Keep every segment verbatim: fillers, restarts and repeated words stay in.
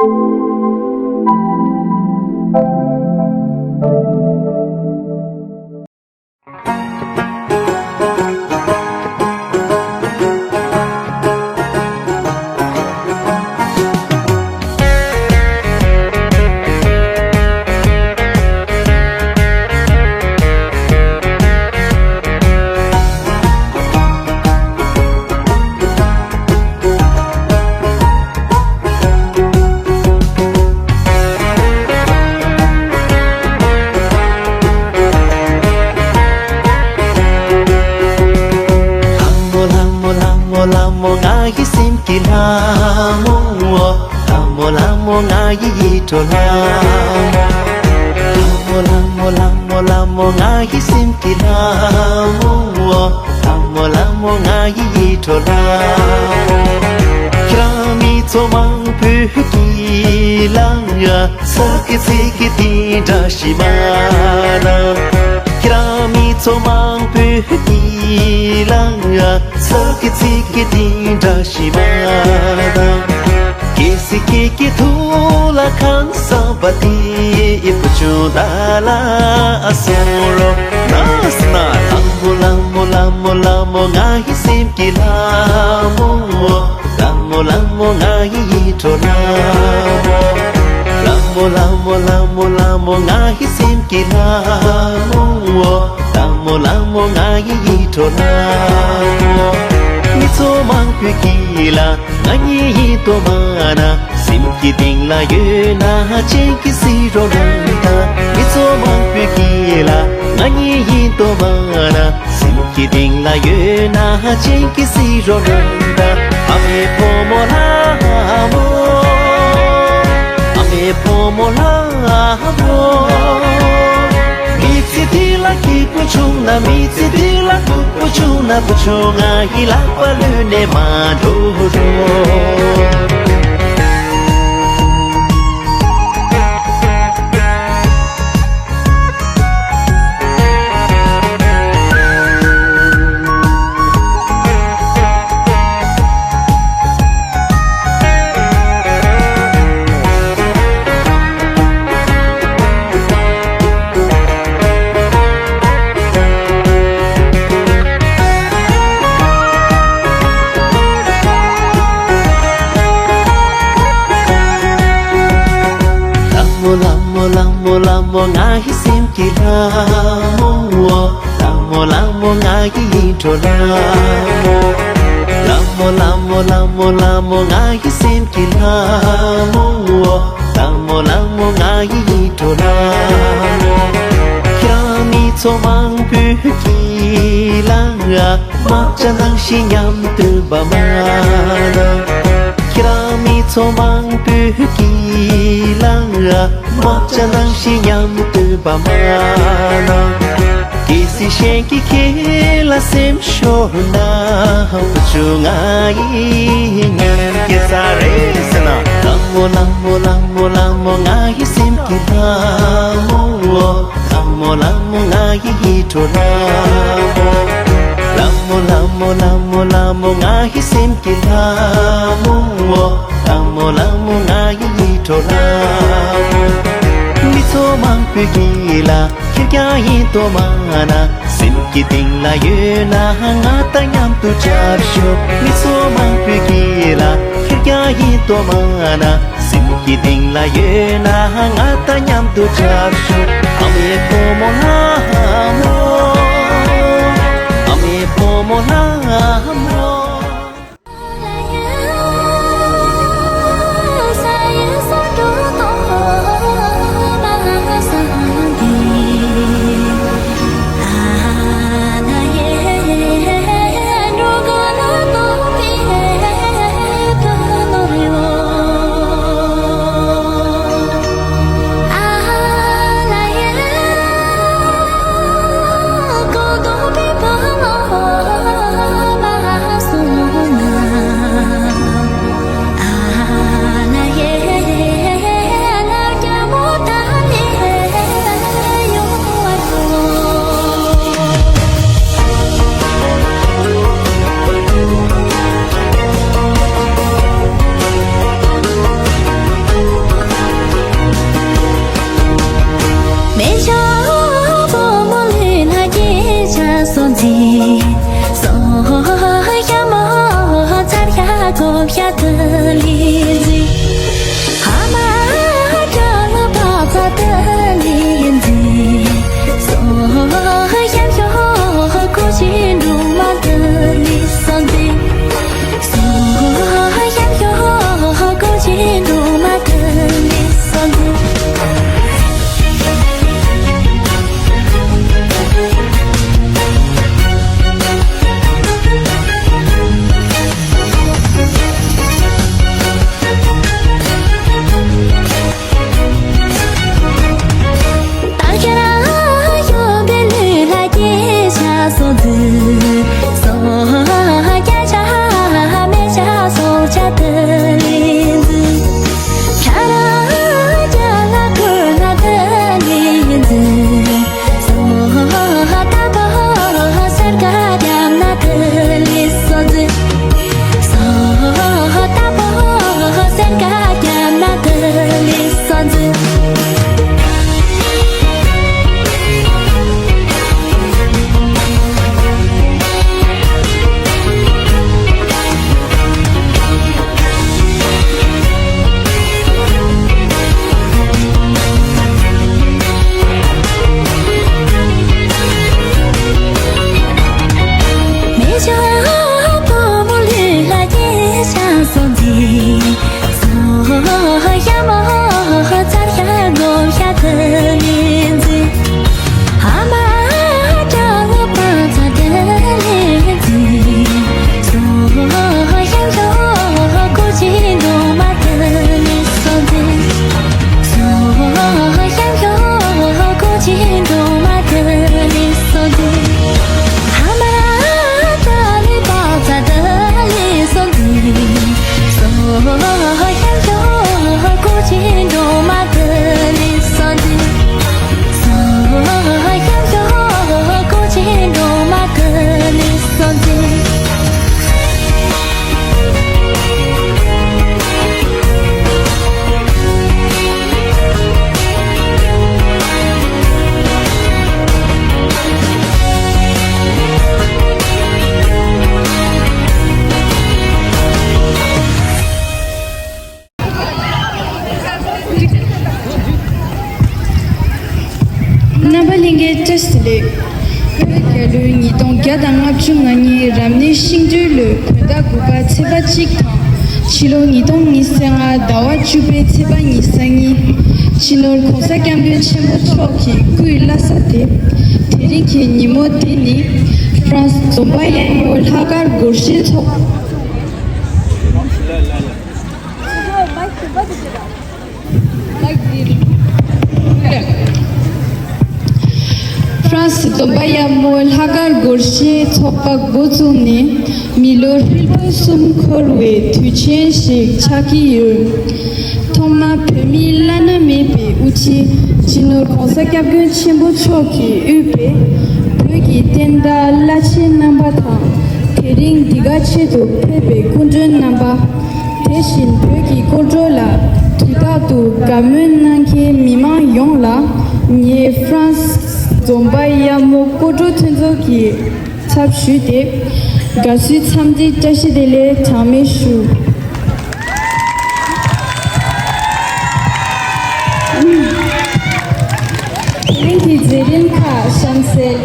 ལྷ་མོ་ལྷ་མོ་ལྷ་མོ་ང་ཡི་སེམས་ཀྱི་ལྷ་མོ། ལྷ་མོ་ལྷ་མོ་ང་ཡི་ཡིད་འཕྲོག་ལྷ་མོ། ལྷ་མོ་ལྷ་མོ་ལྷ་མོ་ལྷ་མོ་ང་ཡི་སེམས་ཀྱི་ལྷ་མོ། ལྷ་མོ་ལྷ་མོ་ང་ཡི་ཡིད་འཕྲོག་ལྷ་མོ། ཁྱེད་རང་མི་ཚོ་མང་པོས་ཀྱི་ལང་ཡ་ཚ་གི་ཚིག་གི་དེ་འདྲ་ཞིག་མ་ར། ཁྱེད་རང་མི་ཚོ་མང་པོས་ཀྱི་ལང་ཡ་ཚ་གི་ཚིག་གི་དེ་འདྲ་ཞིག་མ་ར། གལ་སྲིད་ཁྱེད་ཀྱི་ཐུགས་ལ་ཁང་བཟང་པ་དེ་ཨི་བུ་ཆུང་ད་ལ་ཨ་སོང་རོ། ན་སི་ན་ལྷ་མོ་ལྷ་མོ་ལྷ་མོ་ལྷ་མོ་ང་ཡི་སེམས་ཀྱི་ལྷ་མོ། ལྷ་མོ་ལྷ་མོ་ང་ཡི་ཡིད་འཕྲོག་ལྷ་མོ། ལྷ་མོ་ལྷ་མོ་ལྷ་མོ་ལྷ་མོ་ང་ཡི་སེམས་ཀྱི་ལྷ་མོ། ལྷ་མོ་ལྷ་མོ་ང་ཡི་ཡིད་འཕྲོག་ལྷ་མོ། མི་ཚོ་མང་པོས་ཀྱི་ལ་ང་གཉིས་ཡིན་དོ་མ་ན། སེམས་ཀྱི་གཏིང་ལ་ཡོད་ན་ཅན་གྱི་སི་རོ་རང་ད། མི་ཚོ་མང་པོས་ཀྱི་ལ་ང་གཉིས་ཡིན་དོ་མ་ན། སེམས་ཀྱི་གཏིང་ལ་ཡོད་ན་ཅན་གྱི་སི་རོ་རང་ད། ཨ་མའི་བུ་མོ་ལྷ་མོ། ཨ་མའི་བུ་མོ་ལྷ་མོ། མི་ཚེ་འདི་ལ་སྐྱིད་པོ་བྱུང་ན། མི་ཚེ་འདི་ལ་སྡུག་པོ་བྱུང་ན། བུ་ཆུང་ང་ཡི་ལག་པ་ལུས་ནས་མ་འགྲོ་རོགས། ལྷ་མོ་ལྷ་མོ་ལྷ་མོ་ལྷ་མོ་ང་ཡི་སེམས་ཀྱི་ལྷ་མོ། ལྷ་མོ་ལྷ་མོ་ང་ཡི་ཡིད་འཕྲོག་ལྷ་མོ། ལྷ་མོ་ལྷ་མོ་ལྷ་མོ་ལྷ་མོ་ང་ཡི་སེམས་ཀྱི་ལྷ་མོ། ལྷ་མོ་ལྷ་མོ་ང་ཡི་ཡིད་འཕྲོག་ལྷ་མོ། ཁྱེད་རང་མི་ཚོ་མང་པོས་ཀྱི་ལ་ང་དམག་ཆ་ནང་བཞིན་མཉམ་སྡོད་པ་མ་ན། ཁྱེད་རང་མི་ཚོ་མང་པོས་ཀྱི་ལ་ང་དམག་ཆ་ནང་བཞིན་མཉམ་སྡོད་པ་མ་ན། གལ་སྲིད་གཞན་གྱིས་ཁྱེད་ལ་སེམས་ཤོར་ན། བུ་ཆུང་ང་ཡི་ཉིན་སྐྱེལ་ས་རེད་ཟེར་ན། ལྷ་མོ་ལྷ་མོ་ལྷ་མོ་ལྷ་མོ་ང་ཡི་སེམས་ཀྱི་ལྷ་མོ། ལྷ་མོ་ལྷ་མོ་ང་ཡི་ཡིད་འཕྲོག་ལྷ་མོ། ལྷ་མོ་ལྷ་མོ་ལྷ་མོ་ལྷ་མོ་ང་ཡི་སེམས་ཀྱི་ལྷ་མོ། ལྷ་མོ་ལྷ་མོ་ང་ཡི་ཡིད་འཕྲོག་ལྷ་མོ། མི་ཚོ་མང་པོས་ཀྱི་ལ་ཁེར་རྐྱང་ཡིན་དོ་མ་ན། སེམས་ཀྱི་གཏིང་ལ་ཡོད་ན་ང་དང་མཉམ་དུ་འཁྲབ་ཤོག་མི་ཚོ་མང་པོས་ཀྱི་ལ་ཁེར་རྐྱང་ཡིན་དོ་མ་ན། སེམས་ཀྱི་གཏིང་ལ་ཡོད་ན་ང་དང་མཉམ་དུ་འཁྲབ་ཤོག་ཨ་མའི་བུ་མོ་ལྷ་མོ། ཨ་མའི་བུ་མོ་ལྷ་མོ། པ་ལྷན་རྒྱས་བཀྲ་ཤིས་བདེ་ལེགས། བོད་རྒྱལ་ལོ་ཉིས་སྟོང་བརྒྱ་དང་ལྔ་བཅུ་ང་གཉིས་རབ་གནས་ཤིང་སྦྲུལ་ལོའི་བོད་ཟླ་དགུ་པ་ཚེས་པ་གཅིག་དང་། ཕྱི་ལོ་ཉིས་སྟོང་ཉི་ཤུ་རྩ་ལྔ་ཟླ་བ་བཅུ་པའི་ཚེས་པ་ཉི་ཤུ་རྩ་གཉིས། སྤྱི་ནོར་༸གོང་ས་༸སྐྱབས་མགོན་ཆེན་པོ་མཆོག་གི་སྐུའི་བླ་གཟའ་སྟེ། དེ་རིང་གི་ཉིན་མོ་འདི་ནི་ཧྥ་རན་སི་འཛོམས་པ་ཡར་མོ་ལྷག་དཀར་སྒོར་གཞས་ཚོགས། ཧྥ་རན་སི་འཛོམས་པ་ཡར་མོ་ལྷག་དཀར་སྒོར་གཞས་ཚོགས་པ་འགོ་བཙུགས་ནས་མི་ལོ་ཧྲིལ་པོ་གསུམ་འཁོར་བའི་དུས་ཆེན་ཞིག་ཆགས་ཀྱི་ཡོད། ཐོག་མར་བོད་མིའི་བླ་ན་མེད་པའི་དབུ་ཁྲིད་སྤྱི་ནོར་༸གོང་ས་༸སྐྱབས་མགོན་ཆེན་པོ་མཆོག་གིས་དབུས་པའི་བོད་ཀྱི་བསྟན་བདག་བླ་ཆེན་རྣམ་པ་དང་། དེ་རིང་འདི་ག་ཆེད་དུ་ཕེབས་པའི་སྐུ་མགྲོན་རྣམ་པ། དེ་བཞིན་བོད་ཀྱི་སྐོར་བྲོ་ལ་དུས་རྟག་ཏུ་དགའ་མོས་གནང་མཁན་མི་མང་ཡོངས་ལ། ངས་ཧྥ་རན་སི་འཛོམས་པ་ཡར་མོ་སྐོར་བྲོ་མཐུན་ཚོགས་ཀྱི་ཚབ་ཞུས་ཏེ། དགའ་བསུའི་འཚམས་འདྲི་བཀྲ་ཤིས་བདེ་ལེགས་གྲངས་མེད་ཞུ། དེ་རིང་གི་མཛད་རིམ་ཁག་གཤམ་གསལ།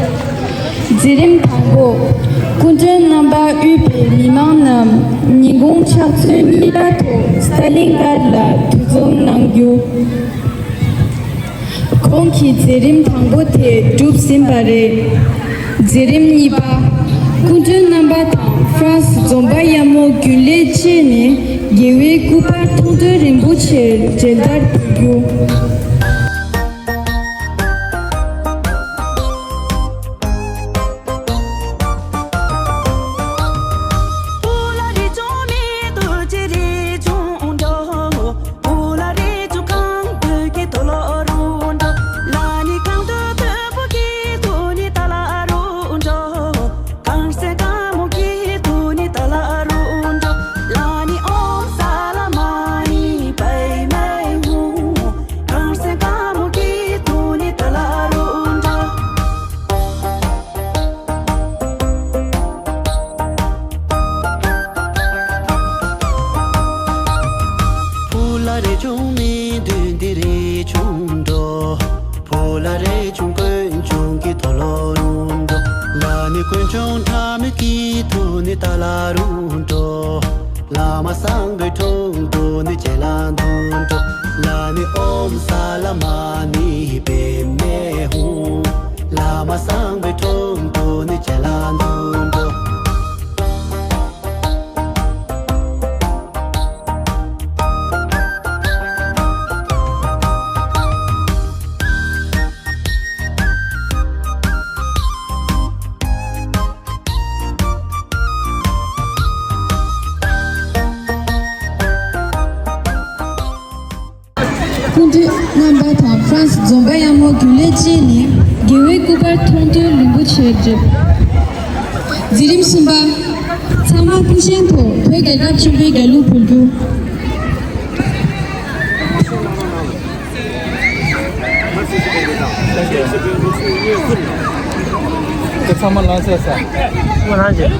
མཛད་རིམ་དང་པོ། སྐུ་མགྲོན་རྣམ་པ་དབུས་པའི་མི་མང་རྣམས་ཉིན་གུང་ཕྱག་ཚོད་གཉིས་པ་ཐོག་སྟ་ལིང་གར་ལ་འདུ་འཛོམས་གནང་རྒྱུ། གོང་གི་མཛད་རིམ་དང་པོ་དེ་གྲུབ་ཟིན་པ་རེད། མཛད་རིམ་གཉིས་པ། སྐུ་མགྲོན་རྣམ་པ་དང་ཧྥ་རན་སི་འཛོམས་པ་ཡར་མོ་རྒྱུན་ལས་བཅས་ནས་རྒྱལ་བའི་སྐུ་པར་མཐོང་གྲོལ་རིན་པོ་ཆེར་མཇལ་དར་ཕུལ་རྒྱུ། ཕུ་ལ་རས་ཆུང་མི་བདུན་འདི་རས་ཆུང་འགྲོ། ཕུ་ལ་རས་ཆུང་དཀོན་མཆོག་གི་ཐོ་ལོ་རུ་འགྲོ། ལ་ནི་དཀོན་མཆོག་ཕྲ་མོ་གི་ཐུ་ནི་ཏ་ལ་རུ་འགྲོ། བླ་མ་སངས་པའི་འཁྲུངས་འགྲོ་ནི་ཅེ་ལ་འདུ་འགྲོ། ལ་ནི་ཨོཾ་ས་ལ་མ་ནི་པདྨེ་ཧཱུྃ། བླ་མ་སངས་པའི་འཁྲུངས་འགྲོ་ནི་ཅེ་ལ་འདུ་འགྲོ། སྐུ་མགྲོན་རྣམ་པ་དང་ཧྥ་རན་སི་འཛོམས་པ་ཡར་མོ་རྒྱུན་ལས་བཅས་ནས་རྒྱལ་བའི་སྐུ་པར་མཐོང་གྲོལ་རིན་པོ་ཆེར་འགྲེབས། མཛད་རིམ་གསུམ་པ། ཚང་མ་སྐུ་བཞེངས་ཐོག་བོད་རྒྱལ་ཁབ་ཆེན་པོའི་རྒྱལ་གླུ་འབུལ་རྒྱུ། དེ་ཚང་མ་ལངས་ཚར་ས། ཁོ་རང་རྗེས།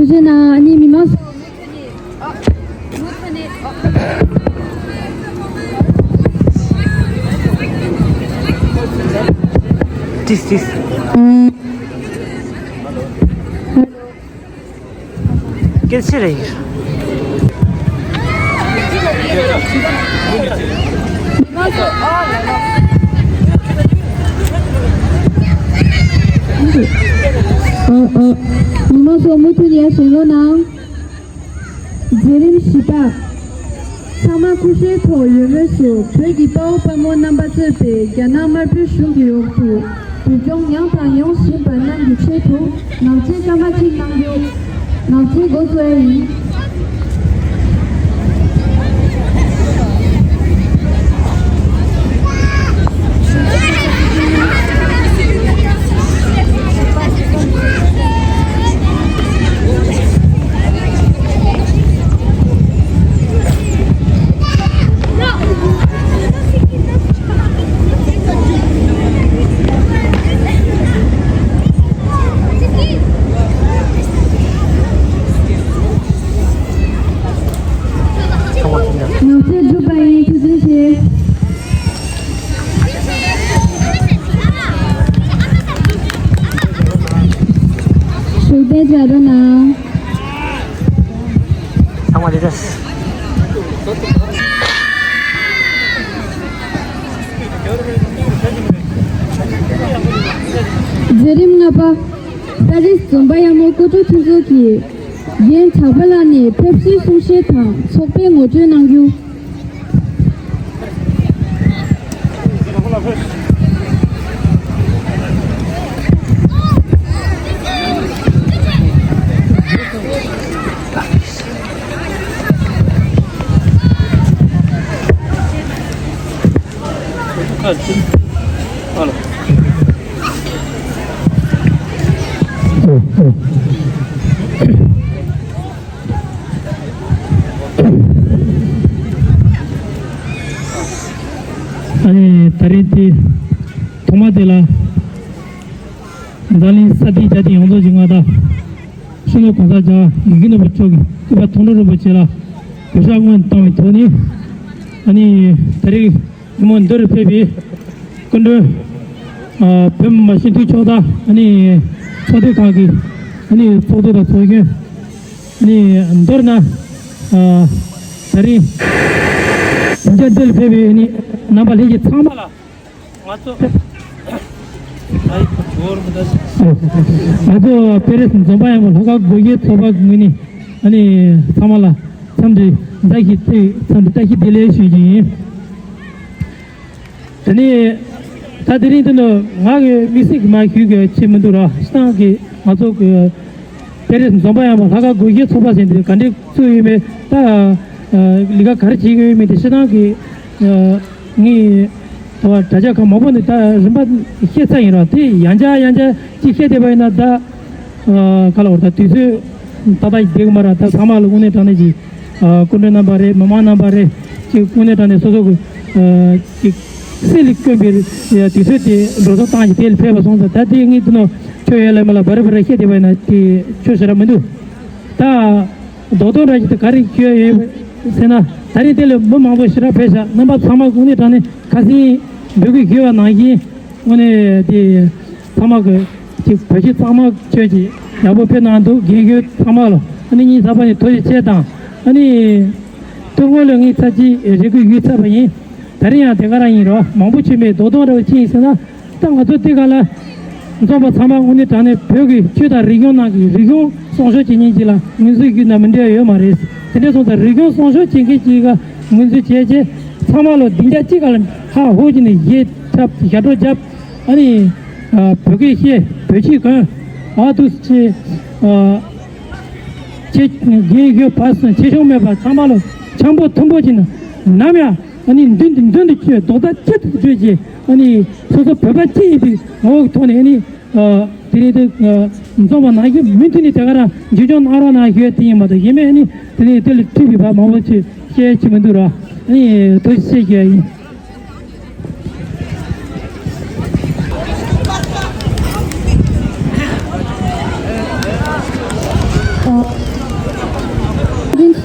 རེད་ན་ཨ་ནི་མི་མང་སོ། ཏིས་ཏིས། སྐད་ཆ་རེད། མི་མང་ཚོ་མུ་མཐུད་ནས་གཞིས་ལུས་ནང་། མཛད་རིམ་བཞི་པ། ཚང་མ་ཁུ་ཤའི་ཐོག་ཡོད་མུས་སུ་བོད་ཀྱི་དཔའ་བོ་དཔའ་མོ་རྣམ་པ་གཙོས་པའི་རྒྱ་ནག་དམར་པོའི་གཞུང་གི་འོག་ཏུ་སྡུག་སྦྱོང་མྱངས་དང་མྱོང་བཞིན་པ་རྣམས་ཀྱི་ཆེད་དུ་ངག་བཅད་སྐར་མ་གཅིག་གནང་རྒྱུ། ངག་བཅད་འགོ་བཙུགས་ཡ་ཡིན། ངག་བཅད་གྲུབ་པ་ཡིན། ཐུགས་རྗེ་ཆེ། བཞུགས་གདན་འཇགས་རོགས་གནང་། ཚང་མ་ལས་ཀ། མཛད་རིམ་ལྔ་པ། ཏཱ་རིས་འཛོམས་པ་ཡག་མོ་སྐུ་དྲུང་མཐུན་ཚོགས་ཀྱི་རྒན་གྲགས་པ་ལགས་ནས་ཕེབས་བསུའི་གསུང་བཤད་དང་ཚོགས་པའི་ངོ་སྤྲོད་གནང་རྒྱུ། ཨ་ནི་ད་རེས་དེ་ཐོག་མ་དེ་ལ་འཛམ་གླིང་ས་སྟེང་རྒྱ་སྟེང་ཡོངས་རྫོགས་ཀྱི་མངའ་བདག་སྤྱི་ནོར་གོང་ས་རྒྱལ་བ་ཡིད་བཞིན་ནོར་བུ་མཆོག་གིས་སྐུ་པར་མཐོང་གྲོལ་རིན་པོ་ཆེ་ལ་གུས་ཞབས་སྔོན་བཏང་བའི་ཐོག་ནས། ཨ་ནི་ད་རེས་ཉིན་མོ་འདིར་ཕེབས་པའི་སྐུ་མགྲོན། ཨ། བོད་མི་མང་སྤྱི་འཐུས་མཆོག་དང་། ཨ་ནི་ཚོགས་སྡེ་ཁག་གི་ཨ་ནི་ཚོགས་གཙོ་དང་ཚོགས་གཞོན། ཨ་ནི་མདོར་ན། ཨ། ད་རིང་དེ་འདྲ་འདིར་ཕེབས་པའི་ཨ་ནི་རྣམ་པ་ལྷན་རྒྱས་ཚང་མ་ལ། ང་ཚོ་ང་ཚོ་པེ་རེ་སི་འཛོམས་པ་ཡག་མོ་ལྷོ་ཁ་སྒོ་བརྒྱད་ཚོགས་པ་ངོས་ནས་ཨ་ནི་ཚང་མ་ལ་འཚམས་འདྲི་བཀྲ་ཤིས་བདེ། འཚམས་འདྲི་བཀྲ་ཤིས་བདེ་ལེགས་ཞུ་རྒྱུ་ཡིན། དེ་ནས་ད་དེ་རིང་འདི་ནི་ང་གི་དམིགས་བསལ་གྱི་མ་ཞུ་གི་ཆེད་མི་འདུག་ར། སྤྱིར་བཏང་གི་ང་ཚོ་གི་པེ་རེ་སི་འཛོམས་པ་ཡག་མོ་ལྷོ་ཁ་སྒོ་བརྒྱད་ཚོགས་པ་ཟེར་འདི་ག་འདྲས་བཙུགས་ཡོད་མེད། ད་ལས་ཀ་ག་རེ་བྱེད་ཀྱི་ཡོད་མེད་དེ་སྤྱིར་བཏང་གི་ངས་ད་བར་དྲ་རྒྱ་ཁག་མང་པོ་ནས་ད་རིམ་པ་བཤད་ཚར་ཡིན་ར། དེ་ཡང་བསྐྱར་ཡང་བསྐྱར་ཅིག་བཤད་བསྡད་པ་ཡིན་ན་ད། ཨ། ག་ལ་བར་ད་དུས་ཚོད་ཏག་ཏག་ཞིག་བསྡད་ཀྱི་མ་རེད། ད་ཚང་མ་ལ་དངོས་གནས་དྲང་གནས་ཀྱི། ཨ། སྐུ་མགྲོན་རྣམ་པ་རེད། མི་མང་རྣམ་པ་རེད། ཅིག་དངོས་གནས་དྲང་གནས་སོ་སོ་གི། ཨ། ཅིག་སྲིད་ལ་བསྐོན་པའི་དུས་ཚོད་དེ་འགྲོ་སོང་བཏང་ཞིག་དེ་ལ་ཕེབས་པ་སོང་ཙང་། ད་དེ་ངས་དེ་ནོ་ཁྱོད་ཡོད་ལ་མ་ལ་བ་རི་བ་རི་བཤད་བསྡད་པ་ཡིན་ན་དེ་ཆོ་ཞེ་དྲག་མི་འདུག་ད་རྡོག་རྡོག་འདྲ་ཞིག་ད་ག་རེ་ཁྱོད་ཡོད་ཟེར་ན། ད་རིང་དེ་ལ་མི་མང་པོ་ཞེ་དྲག་ཕེབས་ཤག་རྣམ་པ་ཚང་མ་དངོས་གནས་དྲང་གནས་ཁ་སང་འབོད་སྐུལ་ཞུས་པ་ནང་བཞིན། དངོས་གནས་དེ་ཚང་མ་གི་ཅིག་བོད་སྤྱི་ཚང་མ་ཁྱོད་ཀྱིས་ཡག་པོ་ཕེབས་གནང་འདུག་རྒན་གཞོན་ཚང་མ་ལ་ཨ་ནི་སྙིང་ཐག་པ་ནས་ཐུགས་རྗེ་ཆེ་དང་། ཨ་ནི་ཐུགས་སྔོན་ལ་ངས་ཚར་གཅིག་རེ་སྐུལ་ཞུས་ཚར་བ་ཡིན། ད་རིང་ཡང་དེ་ག་རང་ཡིན་རོགས། མང་པོ་ཆེ་མེད། རྡོག་རྡོག་འདྲ་བོ་ཅི་ཡིན་ཟེར་ན། ད་ང་ཚོ་དེ་ག་ལ་འཛོམས་པ་ཚང་མ་དངོས་གནས་དྲང་གནས་བོད་ཀྱི་ཆོས་དང་རིག་གཞུང་ནང་གི་རིག་གཞུང་སྲུང་སྐྱོབ་བྱེད་མཁན་ཅིག་ལ་ངོས་འཛིན་ཞུས་ན་མི་འགྲིག་ཡ་ཡོད་མ་རེད། དེ་འདྲ་སོང་ཙང་རིག་གཞུང་སྲུང་སྐྱོབ་བྱེད་མཁན་ཅིག་ལ་ངོས་འཛིན་བྱས་རྗེས་ཚང་མ་ལ་སྡིངས་ཆ་གཅིག་སྒང་ལ་ཧ་ཧུ་བྱས་ནས་གཞས་འཁྲབ། ཞབས་བྲོ་བརྒྱབ། ཨ་ནི་ཨ་བོད་སྐད་བཤད། བོད་ཆས་གོན། ཨ་འདུག་སེ་ཨ་ཆེ་རྒན་གཞོན་བར་གསུམ་ཆེ་ཆུང་མེད་པར་ཚང་མ་ལ་འཆམ་པོ་མཐུན་པོ་བྱས་ནས་ནམ་ཡང་ཨ་ནི་མདུན་དུ་མདུན་དུ་བསྐྱོད། རྡོག་རྩ་གཅིག་ཏུ་བསྐྱོད་ཅིག་ཨ་ནི་སོ་སོ་བོད་པ་གཅིག་ཡིན་པའི་ངོ་བོའི་ཐོག་ནས། ཨ་ནི་ཨ་དེ་རིང་དེ་ཨ་འཛོམས་པ་ནང་བཞིན་མུ་མཐུད་ནས་དེ་ག་རང་མཇུག་སྐྱོང་གནང་རོགས་གནང་ཞུ་ཡ་དེ་ཡིན་མ་གཏོགས། གཞན་མ་ཨ་ནི་དེ་ནས་དེ་ལ་འཁྲིས་པའི་བར་མང་པོ་ཅིག་བཤད་ཀྱི་མི་འདུག་ར། ཨ་ནི་ཐུགས་རྗེ་ཆེ་ཞུ་ཡ་ཡིན།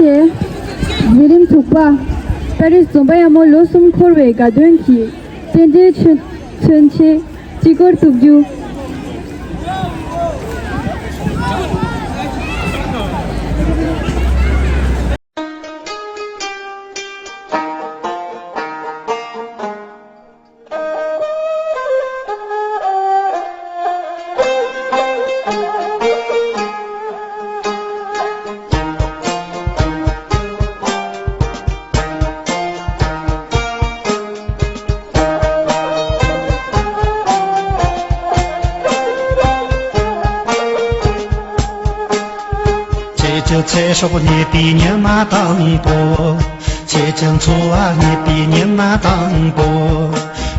གཟི་རིམ་དྲུག་པ། ཏཱ་རིས་འཛོམས་པ་ཡག་མོ་ལོ་གསུམ་འཁོར་བའི་དགའ་སྟོན་གྱི་རྟེན་འབྲེལ་མཚོན་ཆེད་སྤྱི་སྒོར་གཏུག་རྒྱུ། ཁྱེད་ཀྱི་ཚེ་སྲོག་རྙེད་པའི་ཉི་མ་དང་པོ། ཁྱེད་ཀྱི་འཚོ་བ་རྙེད་པའི་ཉི་མ་དང་པོ།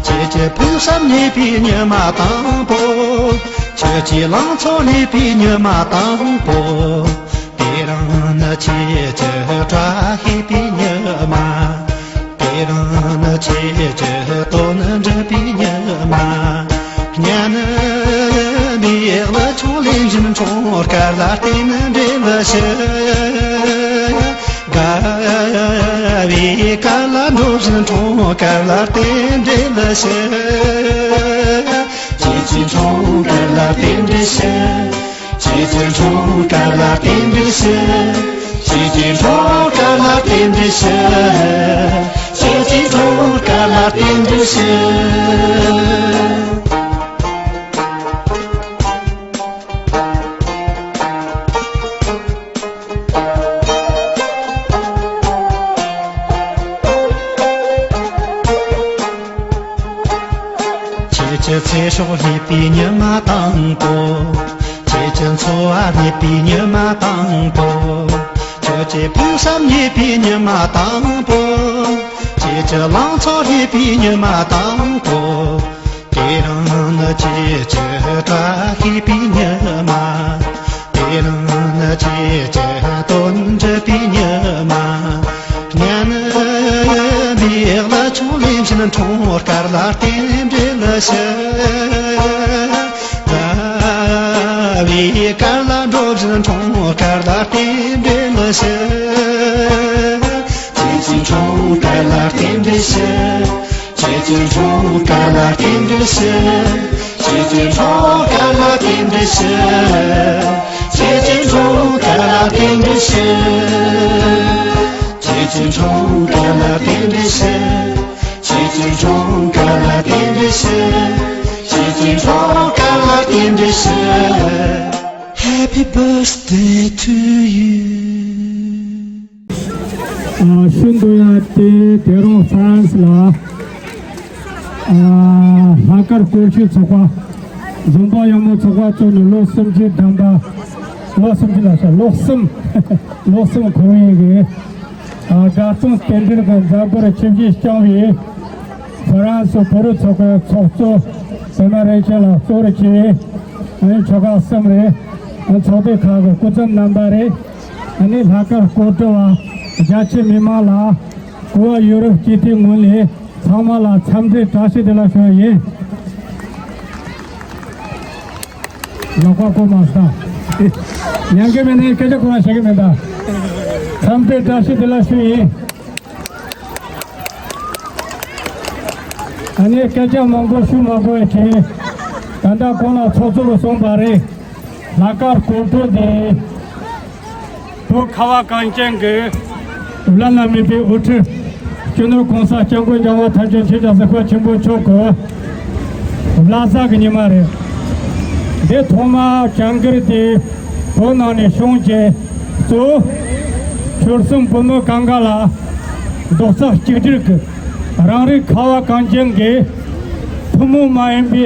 ཁྱེད་ཀྱི་ཕུགས་བསམ་རྙེད་པའི་ཉི་མ་དང་པོ། ཁྱེད་ཀྱི་ལང་ཚོ་རྙེད་པའི་ཉི་མ་དང་པོ། དེ་རིང་ནི་ཁྱེད་ཀྱི་བཀྲ་ཤིས་པའི་ཉི་མ། དེ་རིང་ནི་ཁྱེད་ཀྱི་དོན་འགྲུབ་པའི་ཉི་མ། གཉེན་ཉེ་ལ་ཆུང་ལེན་བཞིན་འཁྲུངས་སྐར་ལ་རྟེན་འབྲེལ་ཞུ། དགའ་བའི་སྐར་ལ་འགྲོ་བཞིན་འཁྲུངས་སྐར་ལ་རྟེན་འབྲེལ་ཞུ། ཁྱེད་ཀྱི་འཁྲུངས་སྐར་ལ་རྟེན་འབྲེལ་ཞུ། ཁྱེད་ཀྱི་འཁྲུངས་སྐར་ལ་རྟེན་འབྲེལ་ཞུ། ཁྱེད་ཀྱི་འཁྲུངས་སྐར་ལ་རྟེན་འབྲེལ་ཞུ། ཁྱེད་ཀྱི་འཁྲུངས་སྐར་ལ་རྟེན་འབྲེལ་ཞུ། ཁྱེད་ཀྱི་ཚེ་སྲོག་རྙེད་པའི་ཉི་མ་དང་པོ། ཁྱེད་ཀྱི་འཚོ་བ་རྙེད་པའི་ཉི་མ་དང་པོ། ཁྱེད་ཀྱི་ཕུགས་བསམ་རྙེད་པའི་ཉི་མ་དང་པོ། ཁྱེད་ཀྱི་ལང་ཚོ་རྙེད་པའི་ཉི་མ་དང་པོ། དེ་རིང་ནི་ཁྱེད་ཀྱི་བཀྲ་ཤིས་པའི་ཉི་མ། དེ་རིང་ནི་ཁྱེད་ཀྱི་དོན་འགྲུབ་པའི་ཉི་མ། གཉེན་ཉེ་ལ་ཆུང་ལེན་བཞིན་འཁྲུངས་སྐར་ལ་རྟེན་འབྲེལ་ཞུ། དགའ་བའི་སྐར་ལ་འགྲོ་བཞིན་འཁྲུངས་སྐར་ལ་རྟེན་འབྲེལ་ཞུ། ཁྱེད་ཀྱི་འཁྲུངས་སྐར་ལ་རྟེན་འབྲེལ་ཞུ། ཁྱེད་ཀྱི་འཁྲུངས་སྐར་ལ་རྟེན་འབྲེལ་ཞུ། ཁྱེད་ཀྱི་འཁྲུངས་སྐར་ལ་རྟེན་འབྲེལ་ཞུ། ཁྱེད་ཀྱི་འཁྲུངས་སྐར་ལ་རྟེན་འབྲེལ་ཞུ། ཁྱེད་ཀྱི་འཁྲུངས་སྐར་ལ་རྟེན་འབྲེལ་ཞུ། ཁྱེད་ཀྱི་འཁྲུངས་སྐར་ལ་རྟེན་འབྲེལ་ཞུ། ཁྱེད་ཀྱི་འཁྲུངས་སྐར་ལ་རྟེན་འབྲེལ་ཞུ། Happy birthday to you. ཨ། ཤུལ་དུ་ཡང་དེ་དེ་རིང་ཧྥ་རན་སི་ལ། ཨ། ལྷག་དཀར་སྐོར་ཞིབ་ཚོགས་པ། འཛོམས་པ་ཡག་མོ་ཚོགས་པ་བཙུགས་ནས་ལོ་གསུམ་གྱི་གདམ་པ། ལོ་གསུམ་གྱི་ལ་ཤ་ལོ་གསུམ། ལོ་གསུམ་འཁོར་བའི་གི། ཨ། དགའ་སྟོན་རྟེན་འབྲེལ་གྱི་མཛད་སྒོར་ཆིབས་བསྒྱུར་བསྐྱངས་པའི་ཧྥ་རན་སི་བོད་རིགས་ཚོགས་པའི་ཚོགས་གཙོ་པད་མ་རིན་ཆེན་ལགས་གཙོ་བོར་གྱིས། ཨ་ནི་ཆོལ་ཁ་གསུམ་རེད། ཨ་ནི་ཚོགས་སྡེ་ཁག་གི་སྐུ་ཚབ་རྣམ་པ་རེད། ཨ་ནི་ལྷག་དཀར་སྐོར་བྲོ་བ་རྒྱ་ཆེ་མི་མང་ལ་གུས་པ་ཡོད་རབས་ཅིག་དེའི་ངོས་ནས་ཚང་མ་ལ་འཚམས་འདྲི་བཀྲ་ཤིས་བདེ་ལེགས་ཞུ་བ་ཡིན། ལག་པ་བསྐོར་མ་སོང་། ཉན་གི་མེད་ན་སྐད་ཆ་ཁོ་རང་བཤད་གི་མེད་ད། འཚམས་འདྲི་བཀྲ་ཤིས་བདེ་ལེགས་ཞུ་ཡིན། ཨ་ནི་སྐད་ཆ་མང་པོ་ཞུ་མ་དགོས་པའི་ཆེད། ད་ལྟ་གོང་ལ་ཚོགས་གཙོ་གིས་གསུངས་པ་རེད། ལྷག་དཀར་སྐོར་བྲོ་འདི། བོད་ཁ་བ་གངས་ཅན་གྱི་བླ་ན་མེད་པའི་དབུ་ཁྲིད། སྤྱི་ནོར་༸གོང་ས་༸སྐྱབས་མགོན་རྒྱལ་བ་ཐམས་ཅད་མཁྱེན་ཅིང་གཟིགས་པ་ཆེན་པོ་མཆོག་གི་བླ་གཟའ་གི་ཉི་མ་རེད། འདི་ཐོག་མར་བྱ་འགུལ་དེ་བོད་ནང་ནས་བྱུང་རྗེས། གཙོ་བོ་ཆོལ་གསུམ་བོད་མི་གང་ག་ལ་རྡོག་རྩ་གཅིག་སྒྲིལ་གྱིས་རང་རེའི་ཁ་བ་གངས་ཅན་གྱི་ཐུན་མོང་མ་ཡིན་པའི་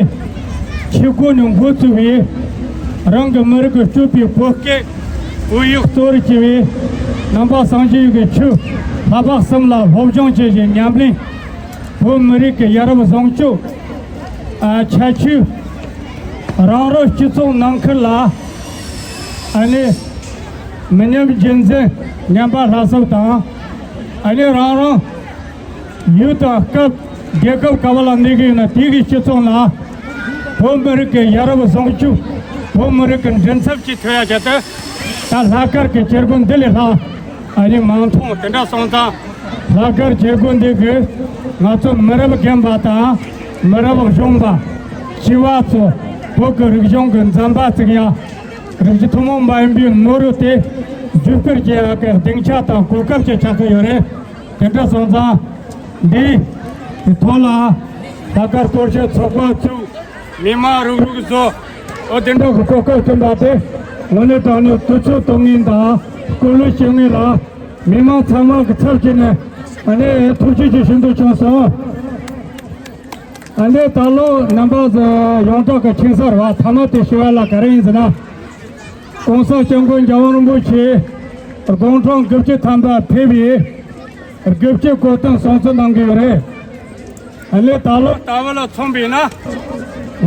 ཆོས་སྒོ་ནས་འགོ་བཙུགས་པའི་རང་གི་མི་རིགས་ཀྱི་སྤྱོད་པའི་བོད་སྐད། བོད་ཡིག་གཙོ་བོར་གྱུར་བའི་ནང་པ་སངས་རྒྱས་ཀྱི་ཆོས་ལྷ་བབས་གསུམ་ལ་སློབ་སྦྱོང་བྱེད་བཞིན་ཉམས་ལེན། བོད་མི་རིགས་ཀྱི་ཡ་རབས་བཟང་སྤྱོད། ཨ། ཁྱད་ཆོས། རང་རང་སྤྱི་ཚོགས་ནང་ཁུལ་ལ། ཨ་ནི། མི་ཉམས་རྒྱུན་འཛིན་ཉམས་པ་སླར་གསོ་དང་། ཨ་ནི་རང་རང་ཡུལ་དང་སྐབས་རྒྱལ་ཁབ་ག་བ་ལ་གནས་ཀྱི་ཡོད་ན་དེ་གི་སྤྱི་ཚོགས་ལ་བོད་མི་རིགས་ཀྱི་ཡ་རབས་བཟང་སྤྱོད། བོད་མི་རིགས་ཀྱི་མགྲིན་ཚབ་ཅིག་ཐོན་ཡ་ཆེད་དུ། ད་ལྷག་དཀར་གྱི་བྱེད་སྒོ་འདི་ལས་ལྷག་ཨ་ནི་མང་ཐོག་དེ་འདྲ་སོང་ཙང་། ལྷག་དཀར་བྱེད་སྒོ་འདི་གིས་ང་ཚོ་མི་རབས་རྒན་པ་དང་མི་རབས་གཞོན་པ། སྤྱི་བ་ཚོ་བོད་ཀྱི་རིག་གཞུང་གི་མཛངས་པ་བརྩིགས་ཡ། རིགས་ཀྱི་ཐུན་མོང་མ་ཡིན་པའི་ནོར་བུ་དེ་བརྒྱུད་སྤེལ་བྱེད་ཡག་གི་སྡིངས་ཆ་དང་གོ་སྐབས་ཅིག་ཆགས་ཀྱི་ཡོད་རེད། དེ་འདྲ་སོང་ཙང་། འདིའི་ཐོག་ལ་ལྷག་དཀར་སྐོར་ཞིབ་ཚོགས་པ་བཙུགས། མི་མང་རུག་རུག་བཟོ། འོ་དེ་འདྲ་གི་གོ་སྐབས་བསྐྲུན་པ་དེ་དངོས་གནས་དྲང་གནས་དུས་ཚོད་གཏོང་མཁན་དང་སྐུ་ལུས་སྤྱོད་མཁན་ལ་མི་མང་ཚང་མ་གི་ཚབ་བྱས་ནས་ཨ་ནི་ཐུགས་རྗེ་ཆེ་ཞུ་འདོད་བྱུང་སོང་། ཨ་ནི་ད་ལོ་རྣམ་པ་ཚོ་ཡོངས་གྲགས་ཀྱི་ཆིང་ས་རེད་བ། ཐ་མ་དེ་ཞུ་བ་ལ་ག་རེ་ཡིན་ཟེར་ན། ༸གོང་ས་༸སྐྱབས་མགོན་རྒྱལ་བ་རིན་པོ་ཆེ་དགུང་གྲངས་དགུ་བཅུ་ཐམ་པ་ཕེབས་པའི་དགུ་བཅུ་གོ་སྟོན་སྲུང་བརྩི་གནང་གི་ཡོད་རེད། ཨ་ནི་ད་ལོ་ལྟ་བུ་ལ་མཚོན་པས་ན།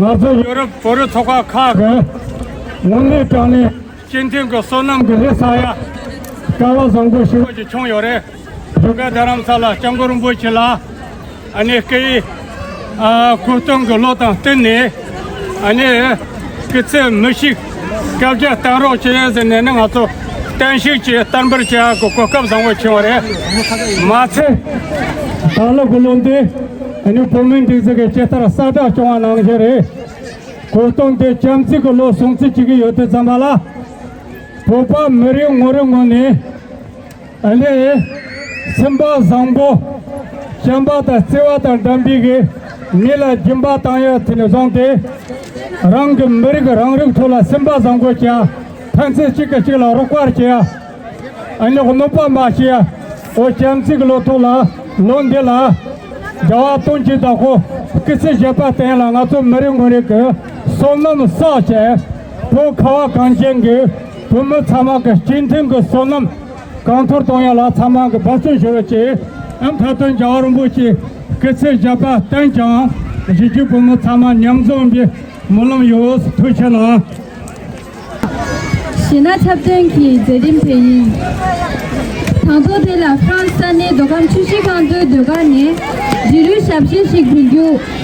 ང་ཚོ་ཡོ་རོབ་བོད་རིགས་ཚོགས་པ་ཁག་གི་དངོས་གནས་དྲང་གནས་སྤྱི་མཐུན་གྱི་བསོད་ནམས་ཀྱི་ལས་བསགས་ཡ་སྐལ་བ་བཟང་པོ་ཞེ་པོ་ཅིག་བྱུང་ཡོད་རེད། བཞུགས་སྒར་རྡ་རམ་ས་ལ་སྐྱབས་མགོན་རིན་པོ་ཆེ་ལ། ཨ་ནི་སྐུའི་ཨ་སྐུ་གདུང་གི་བློ་དང་བསྟུན་ནས། ཨ་ནི་སྐུ་ཚེ་མི་ཤིགས། བསྐལ་བརྒྱར་བརྟན་རོགས་བྱེད་ཟེར་ནས་ནི་ང་ཚོ་བརྟན་བཞུགས་ཀྱི་བསྟར་འབུལ་བྱེད་ཡག་གི་གོ་སྐབས་བཟང་པོ་བྱུང་བ་རེད། མ་ཚད་ད་ལོ་གི་ལོ་འདི་ཨ་ནི་བོད་མིའི་སྒྲིག་འཛུགས་ཀྱི་ཇི་ལྟར་གསལ་བསྒྲགས་བྱུང་བ་ནང་བཞིན་རེད། གོ་སྟོན་དེ་བྱམས་བརྩེ་གི་ལོ་སྲུང་བརྩི་བྱེད་ཀྱི་ཡོད་དུས་ཙམ་པ་ལ། བོད་པ་མི་རེ་ངོ་རེ་ངོས་ནས། ཨ་ནི། སེམས་པ་བཟང་པོ། བྱམས་པ་དང་བརྩེ་བ་དང་ལྡན་པའི་གི་མི་ལ་སྦྱིན་པ་བཏང་ཡ་དེ་ནས་བཟུང་སྟེ། རང་གི་མི་རིགས་རང་རིགས་ཐོག་ལ་སེམས་པ་བཟང་པོ་བྱས། ཕན་ཚུན་གཅིག་གིས་གཅིག་ལ་རོགས་པ་བྱས། ཨ་ནི་གནོད་པ་མ་བྱས། འོ་བྱམས་བརྩེ་གི་ལོ་ཐོག་ལ་ལོ་འདི་ལ། དགའ་བ་དོན་གྱི་བདག་པོ་སྐུ་ཚེ་ཞབས་པད་བརྟན་ལ་ང་ཚོ་མི་རེ་ངོ་རེ་གི་བསོད་ནམས་བསགས་བྱས། བོད་ཁ་བ་གངས་ཅན་གྱི་བོད་མི་ཚང་མ་གི་སྤྱི་མཐུན་གྱི་བསོད་ནམས། གང་ཐུབ་གཏོང་ཡ་ལ་ཚང་མ་གི་འབད་བརྩོན་ཞུ་རོགས་བྱེད། ཨ་མཐའ་དོན་རྒྱལ་བ་རིན་པོ་ཆེ་སྐུ་ཚེ་ཞབས་པད་བརྟན་ཅིང་། གཞིས་བྱེས་བོད་མི་ཚང་མ་མཉམ་འཛོམས་པའི་སྨོན་ལམ་ཡོད། ཐུགས་རྗེ་གནང་། གཞས་སྣ་འཁྲབ་སྟོན་གྱི་མཛད་རིམ་དེ་ཡིན། དང་ཐོག་དེ་ལ་ཧྥ་རན་སི་ས་གནས་མདོ་ཁམས་ཆུ་བཞི་སྒང་སྟོད་སྡོད་སྒར་ནས་འབྲི་རུའི་ཞབས་གཞས་ཤིག་འབུལ་རྒྱུ།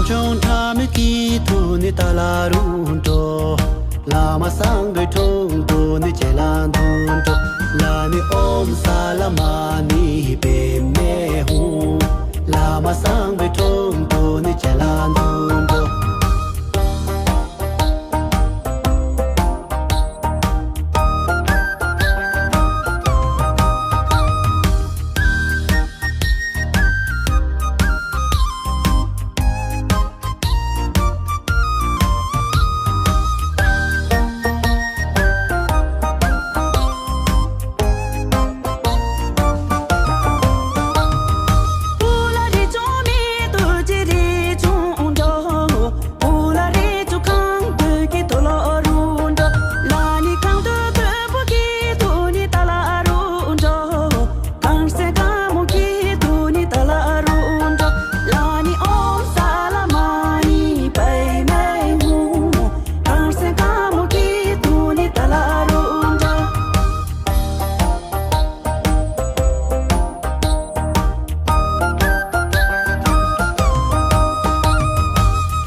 ཁྲོམ་ཁྲ་མི་ཀི་ཐུ་ནི་ཏ་ལ་རུ་འགྲོ། བླ་མ་སངས་པའི་དྲུང་དུ་ནི་ཅེ་ལ་འདུ་འགྲོ། ལ་ནི་ཨོམ་ས་ལ་མ་ནི་པེ་མེ་ཧུ། བླ་མ་སངས་པའི་དྲུང་དུ་ནི་ཅེ་ལ་འདུ་འགྲོ།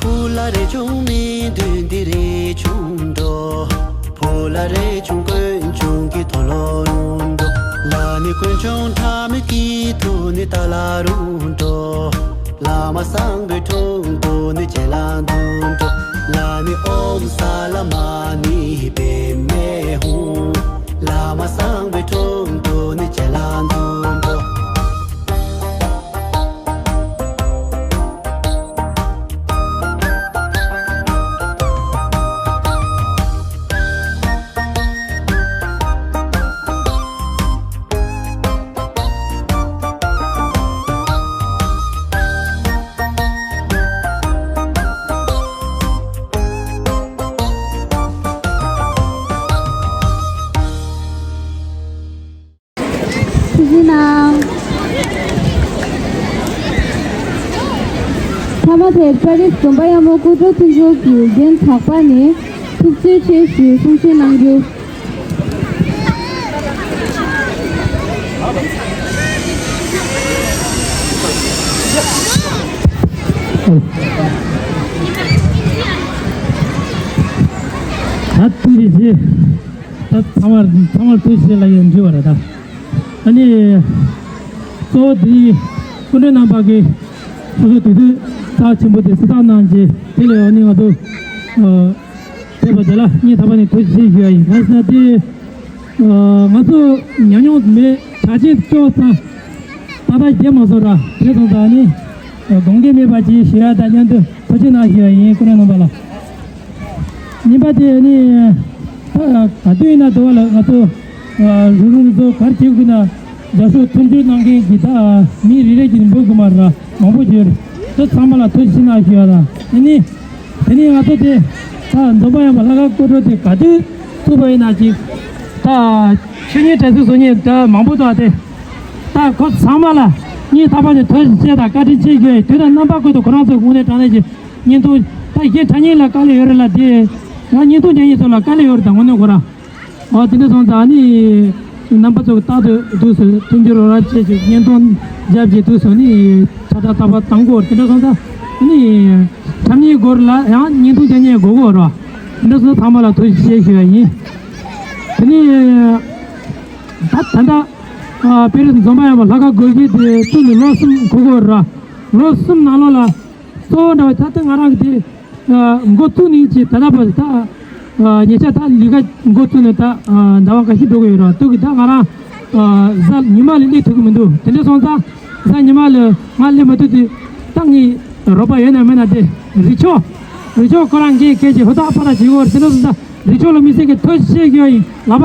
ཕུ་ལ་རེ་ཆུང་མི་འདུན་འདི་རེ་ཆུང་འགྲོ། ཕུ་ལ་རེ་ཆུང་དཀོན་ཆུང་གི་ཐོ་ལོ་རུ་འགྲོ། ལ་ནི་དཀོན་ཆུང་ཁྲ་མི་ཀི་ཐུ་ནི་ཏ་ལ་རུ་འགྲོ། བླ་མ་སངས་པའི་དྲུང་དུ་ནི་ཅེ་ལ་འདུ་འགྲོ། ལ་ནི་ཨོམ་ས་ལ་མ་ནི་པེ་མེ་ཧུ། བླ་མ་སངས་པའི་དྲུང་དུ་ནི་ཅེ་ལ་འདུ་འགྲོ། ཐུགས་རྗེ་གནང་། མཐའ་མ་དེར་པ་རིས་འཛོམས་པ་ཡག་མོ་སྐུ་འགྲོ་མཐུན་ཚོགས་ཀྱི་རྒན་གྲགས་པ་ནས་ཐུགས་རྗེ་ཆེ་ཞུའི་གསུང་བཤད་གནང་རྒྱུ། ད་ཐུགས་རྗེ་ཆེ། ད་ཚང་མར་ཚང་མར་ཐུགས་རྗེ་ཆེ་ལབ་ཡོང་དུས་བ་རེད་ད། ཨ་ནི། གཙོ་བོ་དེ་སྐུ་མགྲོན་རྣམ་པ་གིས་སོ་སོ་དུས་ཚོད་རྩ་ཆེན་པོ་དེ་གསོལ་ཐབ་གནང་རྗེས་དེ་ལས་ཨ་ནི་ང་ཚོ་ཨ་ཕེབས་པ་དེ་ལ་སྙིང་ཐག་པ་ནས་ཐུགས་རྗེ་ཆེ་ཞུ་ཡ་ཡིན། གང་ཟེར་ན་དེ་ཨ་ང་ཚོ་ཉམས་མྱོང་མེད་ཆ་ཆེན་ཅོག་ཙམ་ད་ལྟ་བརྒྱབ་མ་སོང་ར། དེ་སོང་ཙང་ཨ་ནི་དགོངས་འགལ་མེད་པ་ཅིག་ཞུ་ཡ་དང་མཉམ་དུ་ཐུགས་རྗེ་གནང་ཞུ་ཡ་ཡིན། སྐུ་མགྲོན་རྣམ་པ་ལ། གཉིས་པ་དེ་ནི་ད་ག་དུས་ཡིན་ན་དུ་བ་ལ་ང་ཚོ་རུ་རུ་ཚོ་གར་བྱེད་དགོས་ན་རྒྱབ་ཕྱོགས་མཐུན་འགྱུར་གནང་མཁན་གྱི་ད་མི་རེ་རེ་གྱིས་འབོད་དགོས་མ་རེད། མང་པོ་ཡོད་རེད། དེ་ཚང་མ་ལ་ཐུགས་རྗེ་གནང་ཞུ་ཡ་དང་། དེ་ནི་དེ་ནི་ང་ཚོ་དེ་ད་འཛོམས་པ་ཡག་མོ་ལྷ་ཁང་སྐུ་འགྲོ་དེ་ག་དུས་ཚུགས་པ་ཡིན་ན་ཅིག་ད་ཆོས་ཉིད་དྲན་གསོ་བཟོ་མཁན་ད་མང་པོ་འདུག་ཨ། དེ་ད་ཁོ་ཚང་མ་ལ་སྙིང་ཐག་པ་ནས་ཐུགས་རྗེ་ཆེ་དང་བཀའ་དྲིན་ཆེ་ཞུ་ཡ་ཡིན། དུས་དང་རྣམ་པ་ཀུན་ཏུ་ཁོ་རང་ཚོའི་དབུ་ནས་དྲང་ནས་ཀྱི་བརྙན་ཐུང་ད་གཞན་དྲ་བརྙན་ལ་དཀའ་ལས་ཡོད་རེད་ལ། དེ་ཡང་བརྙན་ཐུང་རྒྱག་མཁན་ཚོ་ལ་དཀའ་ལས་ཡོད་རེད། ད་དངོས་གནས་ཁོ་རང་། འོ་དེ་འདྲ་སོང་ཙང་ནི་རྣམ་པ་ཚོ་རྟག་ཏུ་འདུག་སེ་མཐུན་འགྱུར་རོགས་རམ་བྱེད་ཅིག་བརྙན་ཐུང་རྒྱབ་ཀྱི་འདུག་སེ་ནི་ཁྲ་ཁྲ་ཏག་པ་བཏང་དགོས། དེ་འདྲ་སོང་ཙང་ནི་དྲ་བརྙན་སྐོར་ལ་ཡང་བརྙན་ཐུང་རྒྱག་མཁན་དགོས་དགོས་རོགས། དེ་འདྲ་སོང་ཚང་མ་ལ་ཐུགས་རྗེ་ཆེ་ཞུ་ཡ་ཡིན། དེ་ནི་ད་ད་ལྟ་དཔེ་རིས་འཛོམས་པ་ཡག་མོ་ལྷ་ཁང་སྒོ་འབྱེད་དེ་བཙུགས་ནས་ལོ་གསུམ་འགོར་གི་ཡོད་རེད། ལོ་གསུམ་ནང་ལོགས་ལ་གཙོ་བོ་འདྲ་བ་ད་ལྟ་ང་རང་གི་དེ་འགོ་བཙུགས་ནས་ཀྱི་ད་ལྟ་བར་ད་ཉེ་ཆར་ད་ལས་ཀ་འགོ་བཙུགས་ནས་ད་ཟླ་བ་འགའ་ཤས་འགྲོ་གི་ཡོད་རེད། དུས་ཀྱི་ད་ང་རང་གཟའ་ཉི་མ་ལ་སླེབས་ཐུབ་ཀྱི་མི་འདུག་དེ་འདྲ་སོང་ཙང་གཟའ་ཉི་མ་ལ་ང་སླེབས་མ་ཐུབ་དུས་ད་ངའི་རོགས་པ་ཡོད་ན་མེད་ན་དེ་རི་ཆོས་རི་ཆོས་ཁོ་རང་གིས་སྐད་ཆ་ཧུར་ཐག་ཕར་ར་བྱེད་དགོས་རེད། དེ་འདྲ་སོང་ཙང་རི་ཆོས་ལ་དམིགས་བསལ་གྱི་ཐུགས་རྗེ་ཆེ་ཞུ་ཡ་ཡིན། ལག་པ་